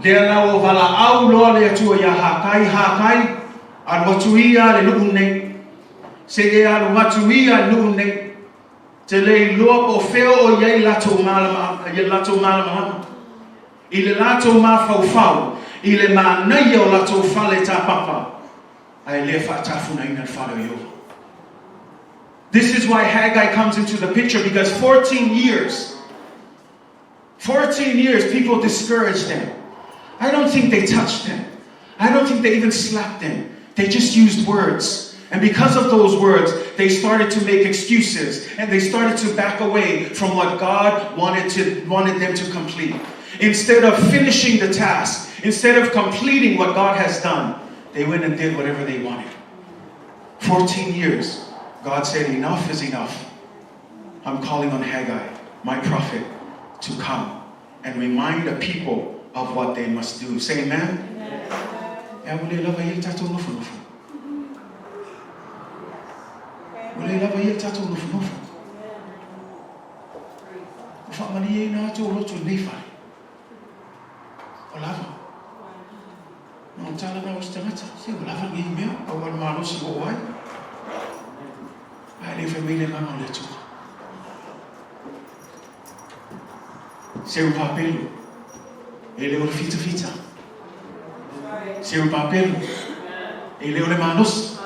Lea la ua valaau loa le Atua ia Hakai, Hakai, alu atu ia le nuu lenei. Se i e alu atu ia le nuu lenei. Te le iloa po o fea o i ai latou latou malamalama, i le latou mafaufau, i le manaia o latou fale tapapa, ae le faatafunaina le fale o Ieova. This is why Haggai comes into the picture because 14 years, 14 years people discouraged them. I don't think they touched them. I don't think they even slapped them. They just used words. And because of those words, they started to make excuses and they started to back away from what God wanted, to, wanted them to complete. Instead of finishing the task, instead of completing what God has done, they went and did whatever they wanted. 14 years, God said, Enough is enough. I'm calling on Haggai, my prophet, to come and remind the people of what they must do. Say amen. E ua le lava ia le tatou nofonofo. Ua le lava ia le tatou nofonofo. Ua faamalieina atu ou loto i lenei fale. Ua lava. Na ona tala na o isi tagata, se ua lava lenei mea, pau lava le malosi ua oo ai. Ae le fai mai le agaga o le Atua. Serubabelo, e le o le fitafita. Serubabelo, e le o le malosi.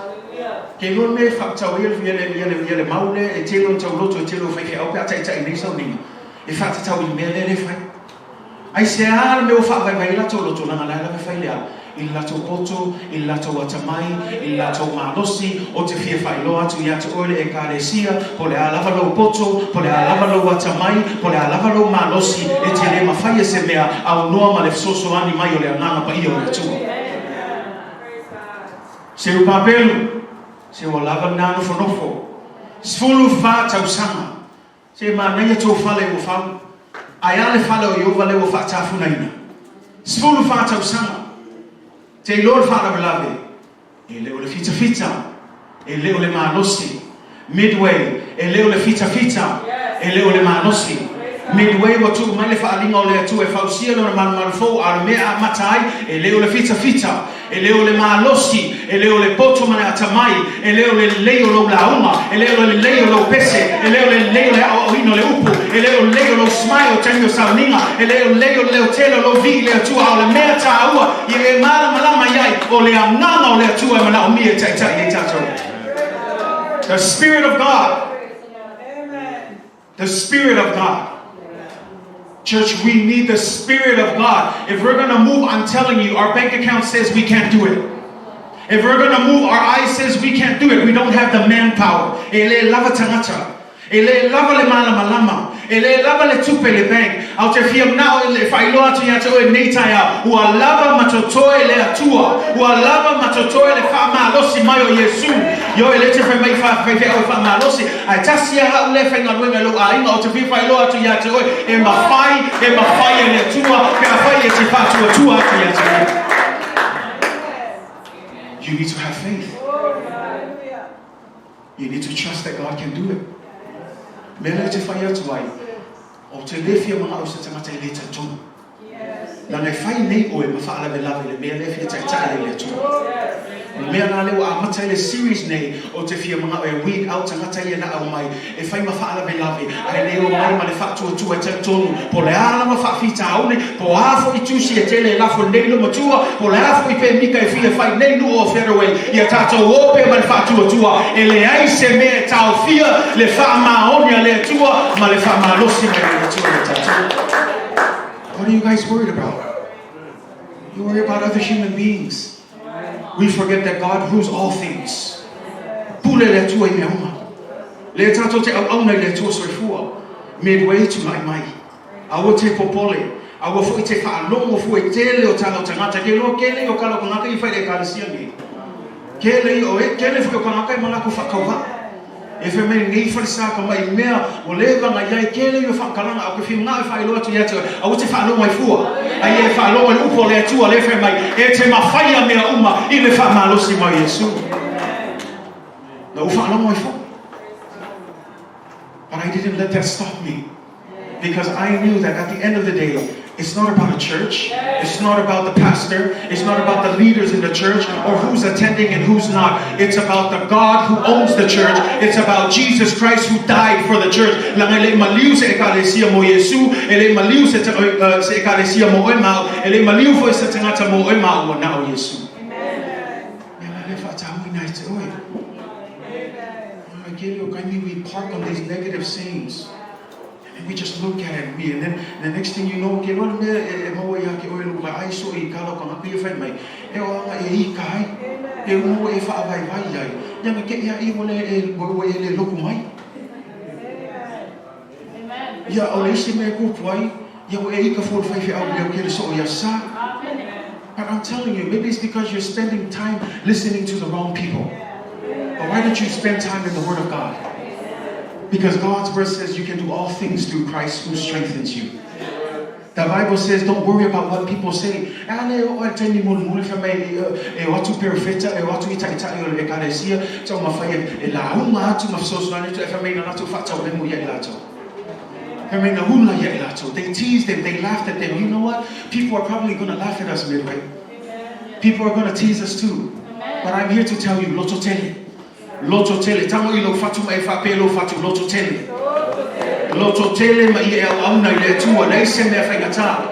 Ke iloa le mea e faatatau ai ia le mau lea e tele ona tauloto, e tele o faifeau pe a taitai nei sauniga, e faatatau i le mea lea lea e fai. Aisea le mea ua faavaivai ai latou loto, leaga la e lava e fai le a? I le latou poto, i le latou atamai, i le latou malosi, ou te fia faailoa atu ia te oe le Ekalesia, po o le a lava lou poto, po o le a lava lou atamai, po o le a lava lou malosi, e te le mafaia se mea aunoa ma le fesoasoani mai o le Agaga Paia o le Atua. Serubabelu, se ua lava lena nofonofo, 14 tausaga. Se manaia tou fale ua fau. Ae a le fale o Ieova lea ua faatafunaina? 14 tausaga. Te iloa le faalavelave, e le o le fitafita, e le o le malosi. Midway, e le o le fitafita, e le o le malosi. Midway ua tuu mai le faaaliga o le Atua e fausia lona malumalu fou, a o le mea e amata ai, e le o le fitafita, E le o le malosi, e le o le poto ma le atamai, e le o le lelei o lou lauga, e le o le lelei o lou pese, e le o le lelei o le aoaoina o le upu, e le o le lelei o lou smile i taimi o sauniga, e le o le lelei o le leotele o lou vii i le Atua, a o le mea taua ia e malamalama i ai, o le Agaga o le Atua e manaomia e taitai ai tatou. The Spirit of God. The Spirit of God. Church, we need the Spirit of God. If we're going to move, I'm telling you, our bank account says we can't do it. If we're going to move, our eyes says we can't do it. We don't have the manpower. E le lava tagata. E le lava le malamalama, e le lava le tupe i le bank, a ou te fia manao e faailoa atu ia te oe i lenei taeao, ua lava ma totoe le Atua, ua lava ma totoe le faamalosi mai o Iesu. Ioe, lea e te fai mai i faifeau e faamalosi, ae tasi lava au lea e faigaluega i lou aiga, ou te fia faailoa atu ia te oe, e mafai, e mafai e le Atua pe afai e te faatuatua atu ia te Ia. You need to have faith. You need to trust that God can do it. Mea lea e te fai atu ai, ou te le fia manao i se tagata e le talitonu. Leaga e fai nei oe ma faalavelave i le mea lea e fia taitai ai le Atua. O le mea la lea ua amata ai le series nei, ou te fia manao e weed out tagata ia na aumai e fai ma faalavelave ae le omai ma le faatuatua e talitonu po o le a lava faafitauli, po o a foi tusi e tele e lafo i lenei loomatua, po o le a foi pemita e fia fai i lenei nuu o Federway, ia tatou o pea ma le faatuatua e leai se mea e taofia le faamaoni a le Atua ma le faamalosi mai o le Atua ia tatou. What are you guys worried about? You worry about other human beings. We forget that God rules all things. Pule le Atua i mea uma. Lea tatou te auauna i le Atua soifua. Midway tulai mai. Aua te popole. Aua foi te faalogo fua i tele o tala o tagata. Ke loa kele i o kala o kangaka i fai le ekalesia nei. Kele i o e, kele foi o kangaka e ma lako whakauaa. E fai mai lenei falesa ka mai mea ua leva na iai kele ia whakalanga au ke fia manao e faailoa atu ia te oe aua te faalogo ai fua a ia e faalogo i le upu a le Atua lea e fai mai e te mafaia mea uma i le faamalosi mai o Iesu. Na ou faalogo ai fua. But I didn't let that stop me. Because I knew that at the end of the day, it's not about a church. It's not about the pastor. It's not about the leaders in the church or who's attending and who's not. It's about the God who owns the church. It's about Jesus Christ who died for the church. Leaga e le i maliu se ekalesia mo Iesu, e le i maliu se, se ekalesia mo oe ma au, e le i maliu foi se tagata mo oe ma au, ua na o Iesu. Mea la lea faatauina e te oe. I get you, we park on these negative sayings. And we just look at it and we, and then the next thing you know, ke loa le mea e, e maua ia ke oe lu ai so i kala o kangaka ia fai mai, e o anga e ika ai, e umo e whaavaivai ai, ia me ke ia i wale e, ua e le loku mai. Ia o le isi mea kupu ai, ia ua e ika fua le faifeau leo ke le soo ia sa. But I'm telling you, maybe it's because you're spending time listening to the wrong people. But why don't you spend time in the Word of God? Because God's Word says you can do all things through Christ who strengthens you. The Bible says don't worry about what people say. Ale o ai taimi mulimuli fai mai e o atu perofeta, e o atu i taitai o le ekalesia, tau mawhai e lauga atu ma fesoasoani atu e fai mai na latou faataulemu ia i latou. Fai mai na hula ia i latou. They teased them, they laughed at them. You know what? People are probably going to laugh at us midway. People are going to tease us too. But I'm here to tell you, loto tele. Loto tele. Tango i lou fatu ma e faapea lou fatu, loto tele. Loto tele ma ia e auauna i le Atua, leai se mea faigata.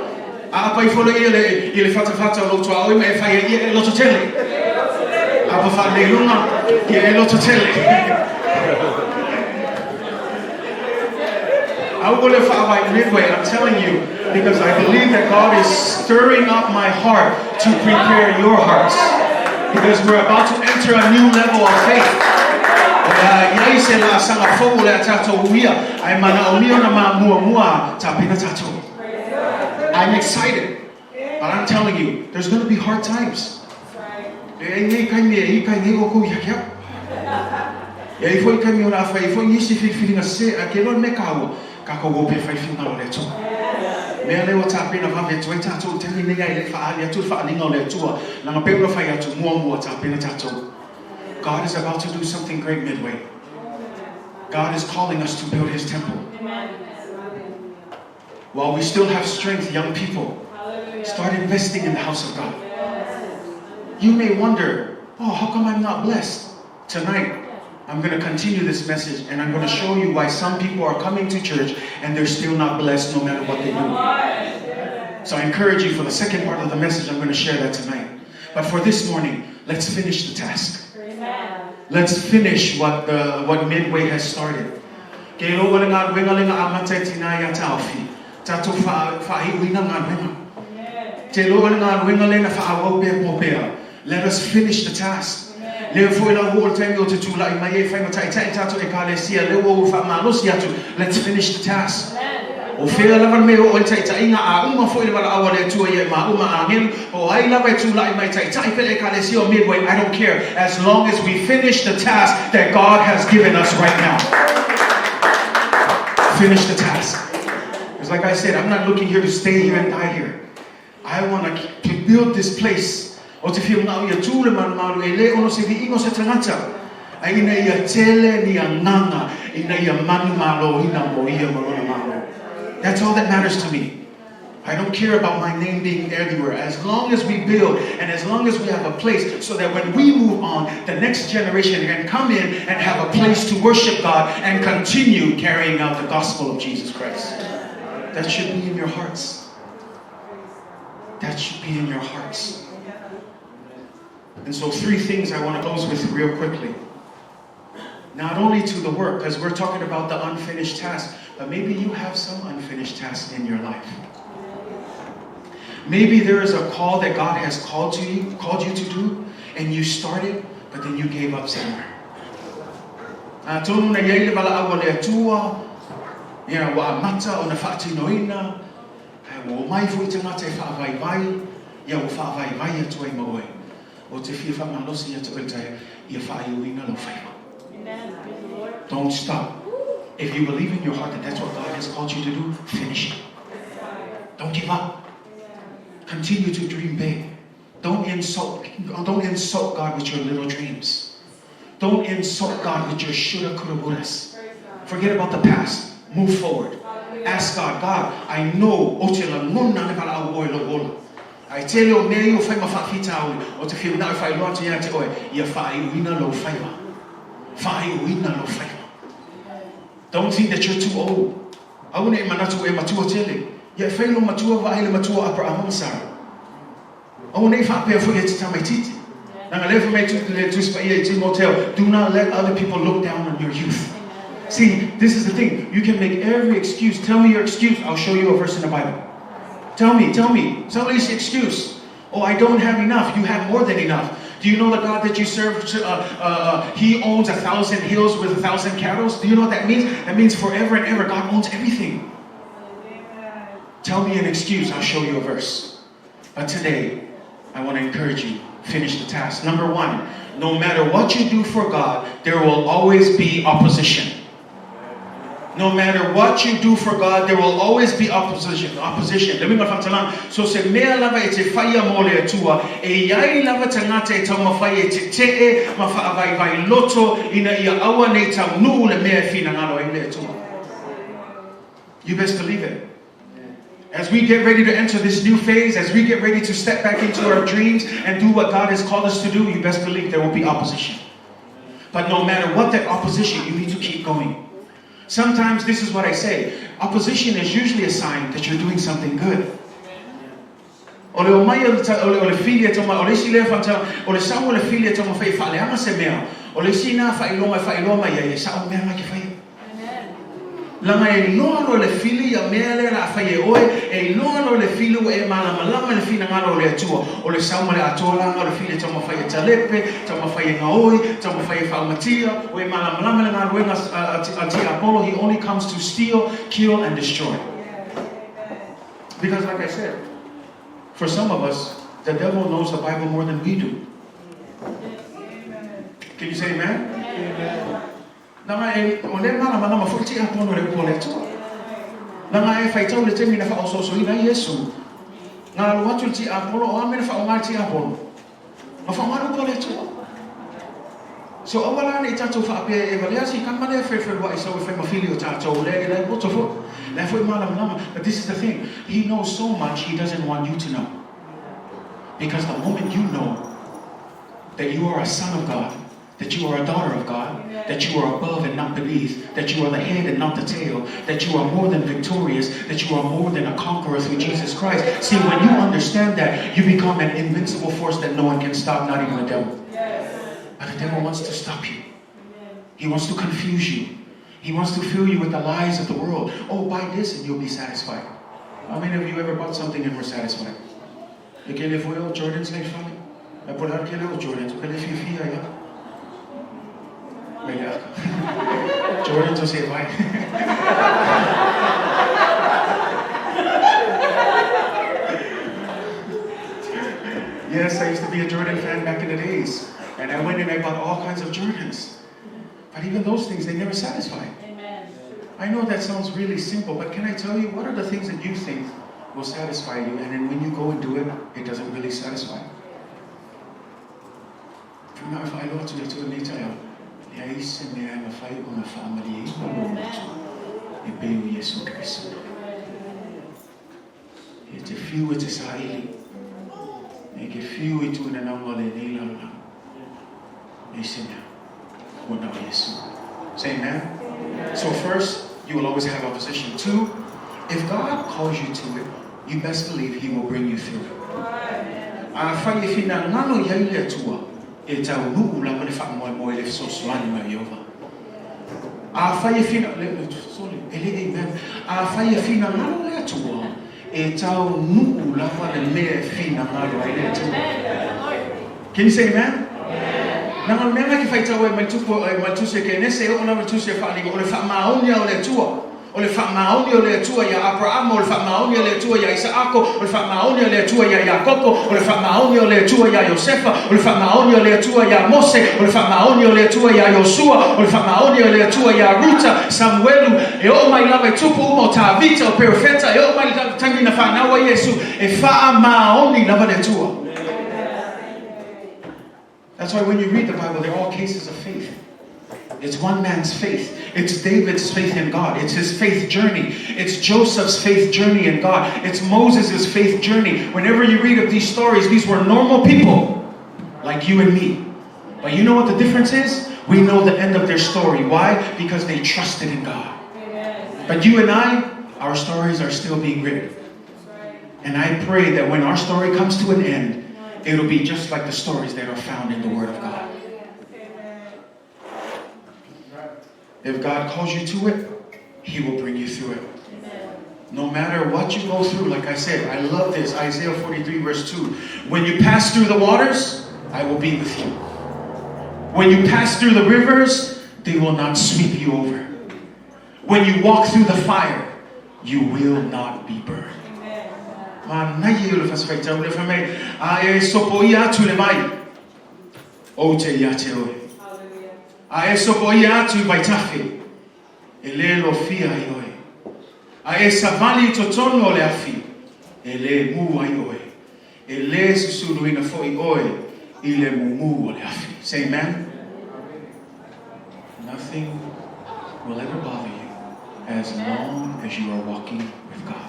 A apa ifo lea le, i le fatafata o lou tuaoi ma e fai ai ia e loto tele. Apa whaanei lunga, ia e loto tele. I will whaawai midway, I'm telling you, because I believe that God is stirring up my heart to prepare your hearts. Because we're about to enter a new level of faith. O le a iai se laasaga fou o le a tatou uia, ae manaomia ona mamuamua tapena tatou. I'm excited, but I'm telling you, there's going to be hard times. E ai nei kaimi e ika i nei oukou ia ke au. E ai foi kaimi o le a fai ai foi nisi filifiliga sese, ae ke loa le mea kaua, kakou o pe fai finagalo o le Atua. Mea lea ua tapena vave atu ai tatou i taimi nei ae le i faaali atu le faaaliga o le Atua, leaga pei ona fai atu, muamua tapena tatou. God is about to do something great midway. God is calling us to build His temple. While we still have strength, young people, start investing in the house of God. You may wonder, oh, how come I'm not blessed? Tonight, I'm going to continue this message and I'm going to show you why some people are coming to church and they're still not blessed no matter what they do. So I encourage you for the second part of the message, I'm going to share that tonight. But for this morning, let's finish the task. Let's finish what, the, what Midway has started. Ke loa le galuega lea na amata e Tina ia Taofi, tatou faaiuina galuega. Te loa le galuega lea na faaauau pea mo pea. Let us finish the task. Lea foi la ua oo le taimi ou te tulai mai ai e fai ma taitai le tatou Ekalesia, lea ua ou faamalosi atu, let's finish the task. O fea lava le mea e oo ai le taitaiga, a uma foi le valaau a le Atua ia i maua ma agelu, po o ai lava e tulai mai e taitai pea le Ekalesia o Midway, I don't care, as long as we finish the task that God has given us right now. Finish the task. Because like I said, I'm not looking here to stay here and die here. I want to build this place. Ou te fia manao ia tū le malumalu e le ono se viiga o se tagata, a ina ia tele ni agaga ina ia manumaloina mo ia ma lona Malo. That's all that matters to me. I don't care about my name being everywhere. As long as we build and as long as we have a place so that when we move on, the next generation can come in and have a place to worship God and continue carrying out the gospel of Jesus Christ. That should be in your hearts. That should be in your hearts. And so 3 things I want to close with real quickly. Not only to the work, because we're talking about the unfinished task, but maybe you have some unfinished tasks in your life. Maybe there is a call that God has called you to do, and you started, but then you gave up somewhere. Atonu na iai le valaau a le Atua, ia ua amata ona faatinoina, ae ua omai foi tagata e faavaivai, ia ua faavaivai atu ai ma oe. O te fia faamalosi ia te oe le taea, ia faaiuina lau faiva. Don't stop. If you believe in your heart that that's what God has called you to do, finish it. Don't give up. Continue to dream big. Don't insult God with your little dreams. Don't insult God with your shoulda, coulda, wouldas. Forget about the past. Move forward. Ask God, God, I know o te lagona le valaau oe lou ola. Ae tele o mea ia o fai ma faafitauli, o te fia manao e faailoa atu ia te oe, ia faaiuina lou faiva. Faaiuina lou faiva. Don't think that you're too old. Aua ne i manatu e matua tele. Ia e fai lou matua vaai le matua Aperahama ma Sara. Aua ne i faapea foi e te tamaititi. Leaga lea fai mai le Tusi Paia i Timoteo, do not let other people look down on your youth. See, this is the thing. You can make every excuse. Tell me your excuse. I'll show you a verse in the Bible. Tell me, tell me. Tell me this excuse. Oh, I don't have enough. You have more than enough. Do you know the God that you serve? He owns 1,000 hills with 1,000 cattle. Do you know what that means? That means forever and ever, God owns everything. Tell me an excuse. I'll show you a verse. But today, I want to encourage you, finish the task. Number 1, no matter what you do for God, there will always be opposition. No matter what you do for God, there will always be opposition. Opposition. Le uiga o le faamatalaga, so se mea lava e te faia mo le Atua, e iai lava tagata e taumafai e tetee ma faavaivai loto ina ia aua nei taunuu le mea e finagalo ai le Atua. You best believe it. As we get ready to enter this new phase, as we get ready to step back into our dreams and do what God has called us to do, you best believe there will be opposition. But no matter what that opposition, you need to keep going. Sometimes, this is what I say, opposition is usually a sign that you're doing something good. O le omai o le fili e taumafai, o le isi lea faamatalaga, o le sau o le fili e taumafai e faaleaga se mea, o le isi na faailoga e faailoa mai ai, e sao mea na ke faia. Leaga e iloa loa le fili ia mea lea o le a fai e oe, e iloa loa le fili ua e malamalama i le finagalo o le Atua, o le sau ma le atoa laga o le fili e taumafai e talepe, taumafai e gaoi, taumafai e faaumatia, ua e malamalama i le galuega a Tiapolo, he only comes to steal, kill and destroy. Because like I said, for some of us, the devil knows the Bible more than we do. Can you say amen? Amen. Leaga e, o lea e malamalama foi Tiapono i le upu a le Atua. Leaga e faitau le taimi na faaosoosoina ai Iesu, na alu atu le Tiapolo, o a mea na faaaoga e le Tiapolo? Na faaaoga le upu a le Atua. So aua la ne i tatou faapea e valea si kama lea e felufelua'i sau e fai ma fili o tatou, lea la e poto foi, la e foi malamalama. But this is the thing, he knows so much he doesn't want you to know. Because the moment you know that you are a son of God, that you are a daughter of God, that you are above and not beneath, that you are the head and not the tail, that you are more than victorious, that you are more than a conqueror through Jesus Christ. See, when you understand that, you become an invincible force that no one can stop, not even the devil. But the devil wants to stop you. He wants to confuse you. He wants to fill you with the lies of the world. Oh, buy this and you'll be satisfied. How many of you ever bought something and were satisfied? E ke le foi o Jordans le fale. E po le ke le o Jordans, o ke le fiafia ia. Mai le aka. Jordans o se vai. Yes, I used to be a Jordan fan back in the days. And I went and I bought all kinds of Jordans. But even those things, they never satisfy. Amen. I know that sounds really simple, but can I tell you, what are the things that you think will satisfy you, and then when you go and do it, it doesn't really satisfy? Tuna whailo atu le tua nei taeao, leai se mea e mafai ona faamalieina lou loto e pei o Iesu Keriso. E te whiu e te saili, e ke whiu i tūna naunga lenei lalolalo. Leai se mea, ua na o Iesu. Say amen. So first, you will always have opposition. Two, if God calls you to it, you best believe He will bring you through it. Afai e finagalo i ai le Atua, e taunuu lava le faamoemoe i le fesoasoani mai o Ieova. Afai e fina, le, sorry, e le amen. Afai e finagalo le Atua, e taunuu lava le mea e finagalo ai le Atua. Can you say amen? Leaga o le mea lena e te faitau ai mai le tupu mai le tusi a Kenese e oo lava i le tusi a Faaliga, o le faamaoni o le Atua. O le faamaoni o le Atua iā Aperahama, o le faamaoni o le Atua iā Isaako, o le faamaoni o le Atua iā Iakopo, o le faamaoni o le Atua iā Iosefa, o le faamaoni o le Atua iā Mose, o le faamaoni o le Atua iā Iosua, o le faamaoni o le Atua iā Ruta, Samuelu, e oo mai lava i tupu uma o Tavita, o Perofeta, e oo mai i le taimi na fanau ai Iesu, e faamaoni lava le Atua. That's why when you read the Bible, they're all cases of faith. It's one man's faith. It's David's faith in God. It's his faith journey. It's Joseph's faith journey in God. It's Moses' faith journey. Whenever you read of these stories, these were normal people like you and me. But you know what the difference is? We know the end of their story. Why? Because they trusted in God. But you and I, our stories are still being written. And I pray that when our story comes to an end, it'll be just like the stories that are found in the Word of God. If God calls you to it, He will bring you through it. No matter what you go through, like I said, I love this. Isaiah 43 verse 2. When you pass through the waters, I will be with you. When you pass through the rivers, they will not sweep you over. When you walk through the fire, you will not be burned. Manaia ia o le fasi faitau lea fai mai, a e sopoia atu i le vai, ou te ia te oe. A e sopoia atu i vaitafe, e le lofia ai oe. A e savali i totonu o le afi, e le mū ai oe. E le susuluina foi oe i le mumu o le afi. Say amen. Nothing will ever bother you as long as you are walking with God.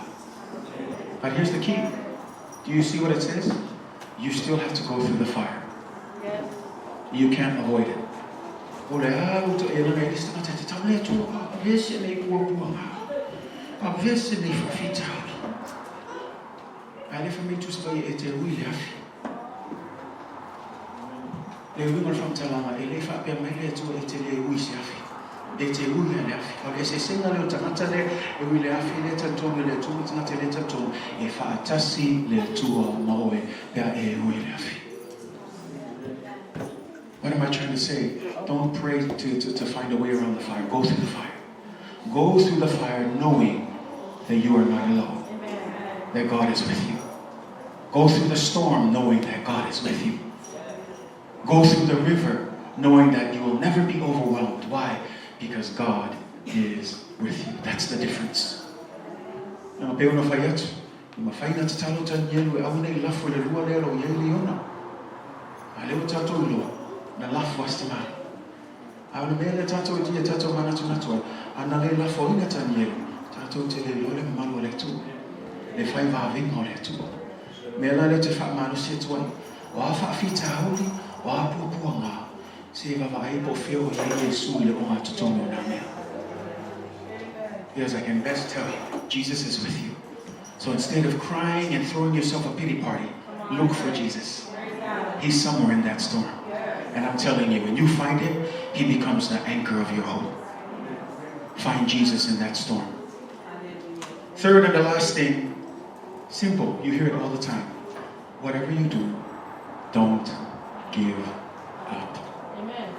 But here's the key. Do you see what it says? You still have to go through the fire. You can't avoid it. O le a uta e lana i le tagata te tau le Atua a vese nei puapuaga. A vese nei faafitauli. Ae le fai mai Tusi Paia e te ui le afi. Le uiga o le faamatalaga, e le faapea mai le Atua e te le ui se afi. E te ui a le afi. O le eseesega lea o le tagata lea e ui le afi lea e talitonu i le Atua ma le tagata e le talitonu, e faatasi le Atua ma oe pe a e ui le afi. What am I trying to say? Don't pray to find a way around the fire. Go through the fire. Go through the fire knowing that you are not alone. That God is with you. Go through the storm knowing that God is with you. Go through the river knowing that you will never be overwhelmed. Why? Because God is with you. That's the difference. Na pei ona fai atu, e mafai ona tatalo Tanielu e aua ne i lafo i le lua lea o lo o i ai liona. A lea ua tatou iloa, na lafo a Sitimani. A o le mea lea tatou e tia tatou manatunatu ai, a na le lafoina Tanielu, tatou te le iloa le mamalu o le Atua, le fai vavega o le Atua. Mea la lea ou te faamalosi atu ai, o a faafitauli, o a puapuaga, se vaavaai po o fea o i ai Iesu i le ogatotonu o nā mea. Because I can best tell you, Jesus is with you. So instead of crying and throwing yourself a pity party, look for Jesus. He's somewhere in that storm. And I'm telling you, when you find him, he becomes the anchor of your hope. Find Jesus in that storm. Third and the last thing, simple, you hear it all the time. Whatever you do, don't give up. Amen.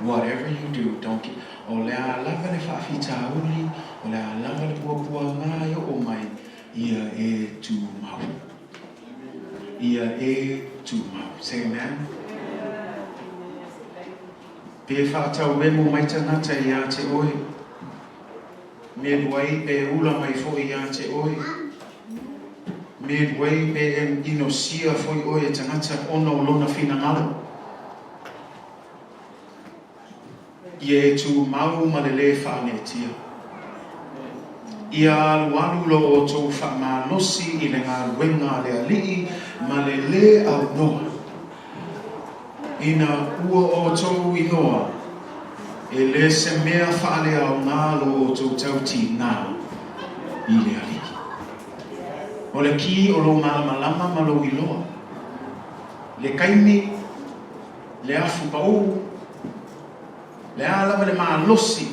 Whatever you do, don't give. O le a lava le faafitauli, o le a lava le puapuaga e oo mai, ia e tumau. Ia e tumau. Say amen. Pe faatauemu mai tagata ia te oe, Midway pe ula mai foi ia te oe, Midway pe inosia foi oe e tagata ona o lona finagalo. Ia e tumau ma le lē faaneetia. Ia alualu lo outou faamalosi i le galuega a le Alii ma le lē aunoa. Ina ua outou iloa, e lē se mea faaleaoga lo outou tautigā i le Alii. O le ki o lou malamalama ma lou iloa, le taimi, le afu paū, le a lava le malosi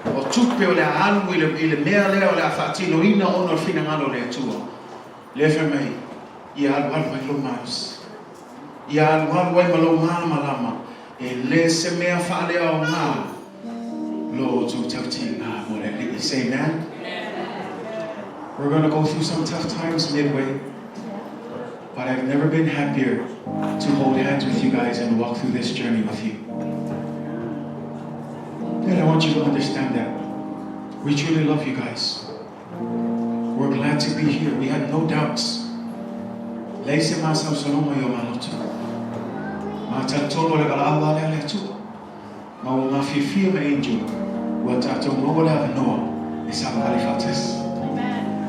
o tupe o le a alu i le, i le mea lea o le a faatinoina ona o le finagalo o le Atua, lea fai mai, ia alualu ai lou malosi, ia alualu ai ma lou malamalama, e le se mea faaleaoga lo outou tautiga mo le Alii. Say amen. We're going to go through some tough times midway. But I've never been happier to hold hands with you guys and walk through this journey with you. And I want you to understand that. We truly love you guys. We're glad to be here. We had no doubts. Leai se masalosaloga i o maloto. Ma talitonu o le valaau a lea le Atua. Ma ua mafiafia ma Angel ua tatou maua le avanoa e savavali faatasi.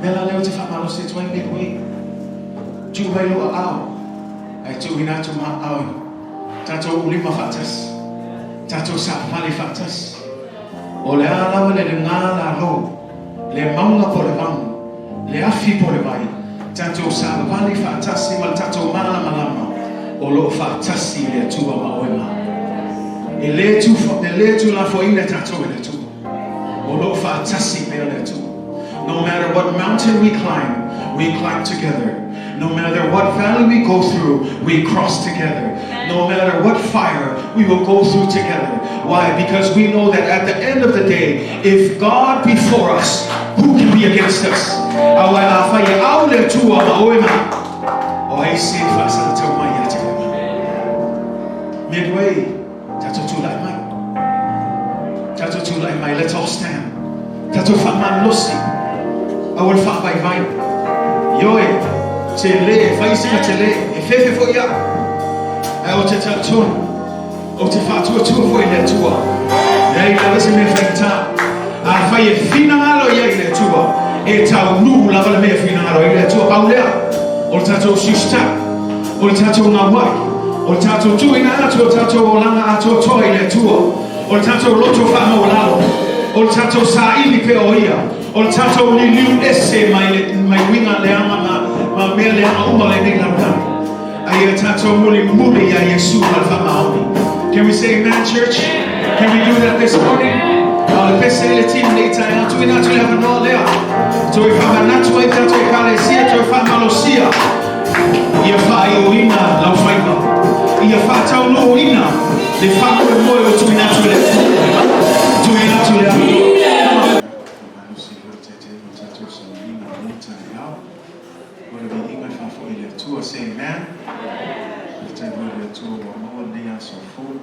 Mea la lea ou te faamalosi atu ai Midway. Tuu mai lou aao ae tuuina atu ma aao i tatou ulima faatasi. Tatou savavali faatasi. O le a lava le luga lalo, le mauga po o le manu, le afi po o le vai, tatou savavali faatasi ma le tatou malamalama o lo o faatasi le Atua ma oe ma. E le tu, e le tulafoaina tatou e le Atua. O lo o faatasi pea le Atua. No matter what mountain we climb, we climb together. No matter what valley we go through, we cross together. No matter what fire, we will go through together. Why? Because we know that at the end of the day, if God be for us, who can be against us? Aua afai e au le Atua ma oe ma. O ai se faasagatau mai ia te oe ma. Midway, tatou tulai mai. Tatou tulai mai, let's all stand. Tatou faamalosi, aua le faavaivai. Ioe, tele, e fai sina tele, e fefe foi au. Ae ou te talitonu, ou te faatuatua foi i le Atua. Leai lava se mea faigata. Afai e finagalo i ai le Atua, e taunuu lava le mea e finagalo ai le Atua. Pau lea, o le tatou siusitau, o le tatou gauai, o le tatou tuuina atu o tatou olaga atoatoa i le Atua, o le tatou loto faamaualalo, o le tatou saili pea o Ia, o le tatou liliu ese mai le mai uiga leaga ma, ma mea leaga uma o lenei lalolagi. A ia tatou mulimuli iā Iesu ma le faamaoni. Can we say amen, church? Can we do that this morning? A o le pese i le team nei taeao, tuuina atu le avanoa lea. Toe faamanatu ai tatou Ekalesia, toe faamalosia. Ia faaiuina lau faiva. Ia faataunuuina le faamoemoe ua tuuina atu e le Atua. Tuuina atu le avanoa. Malosi lea o taitaiga o tatou sauniga i lenei taeao. O le viiga e faafoi i le Atua. Say amen. Faafetai foi i le Atua ua maua lenei aso fou.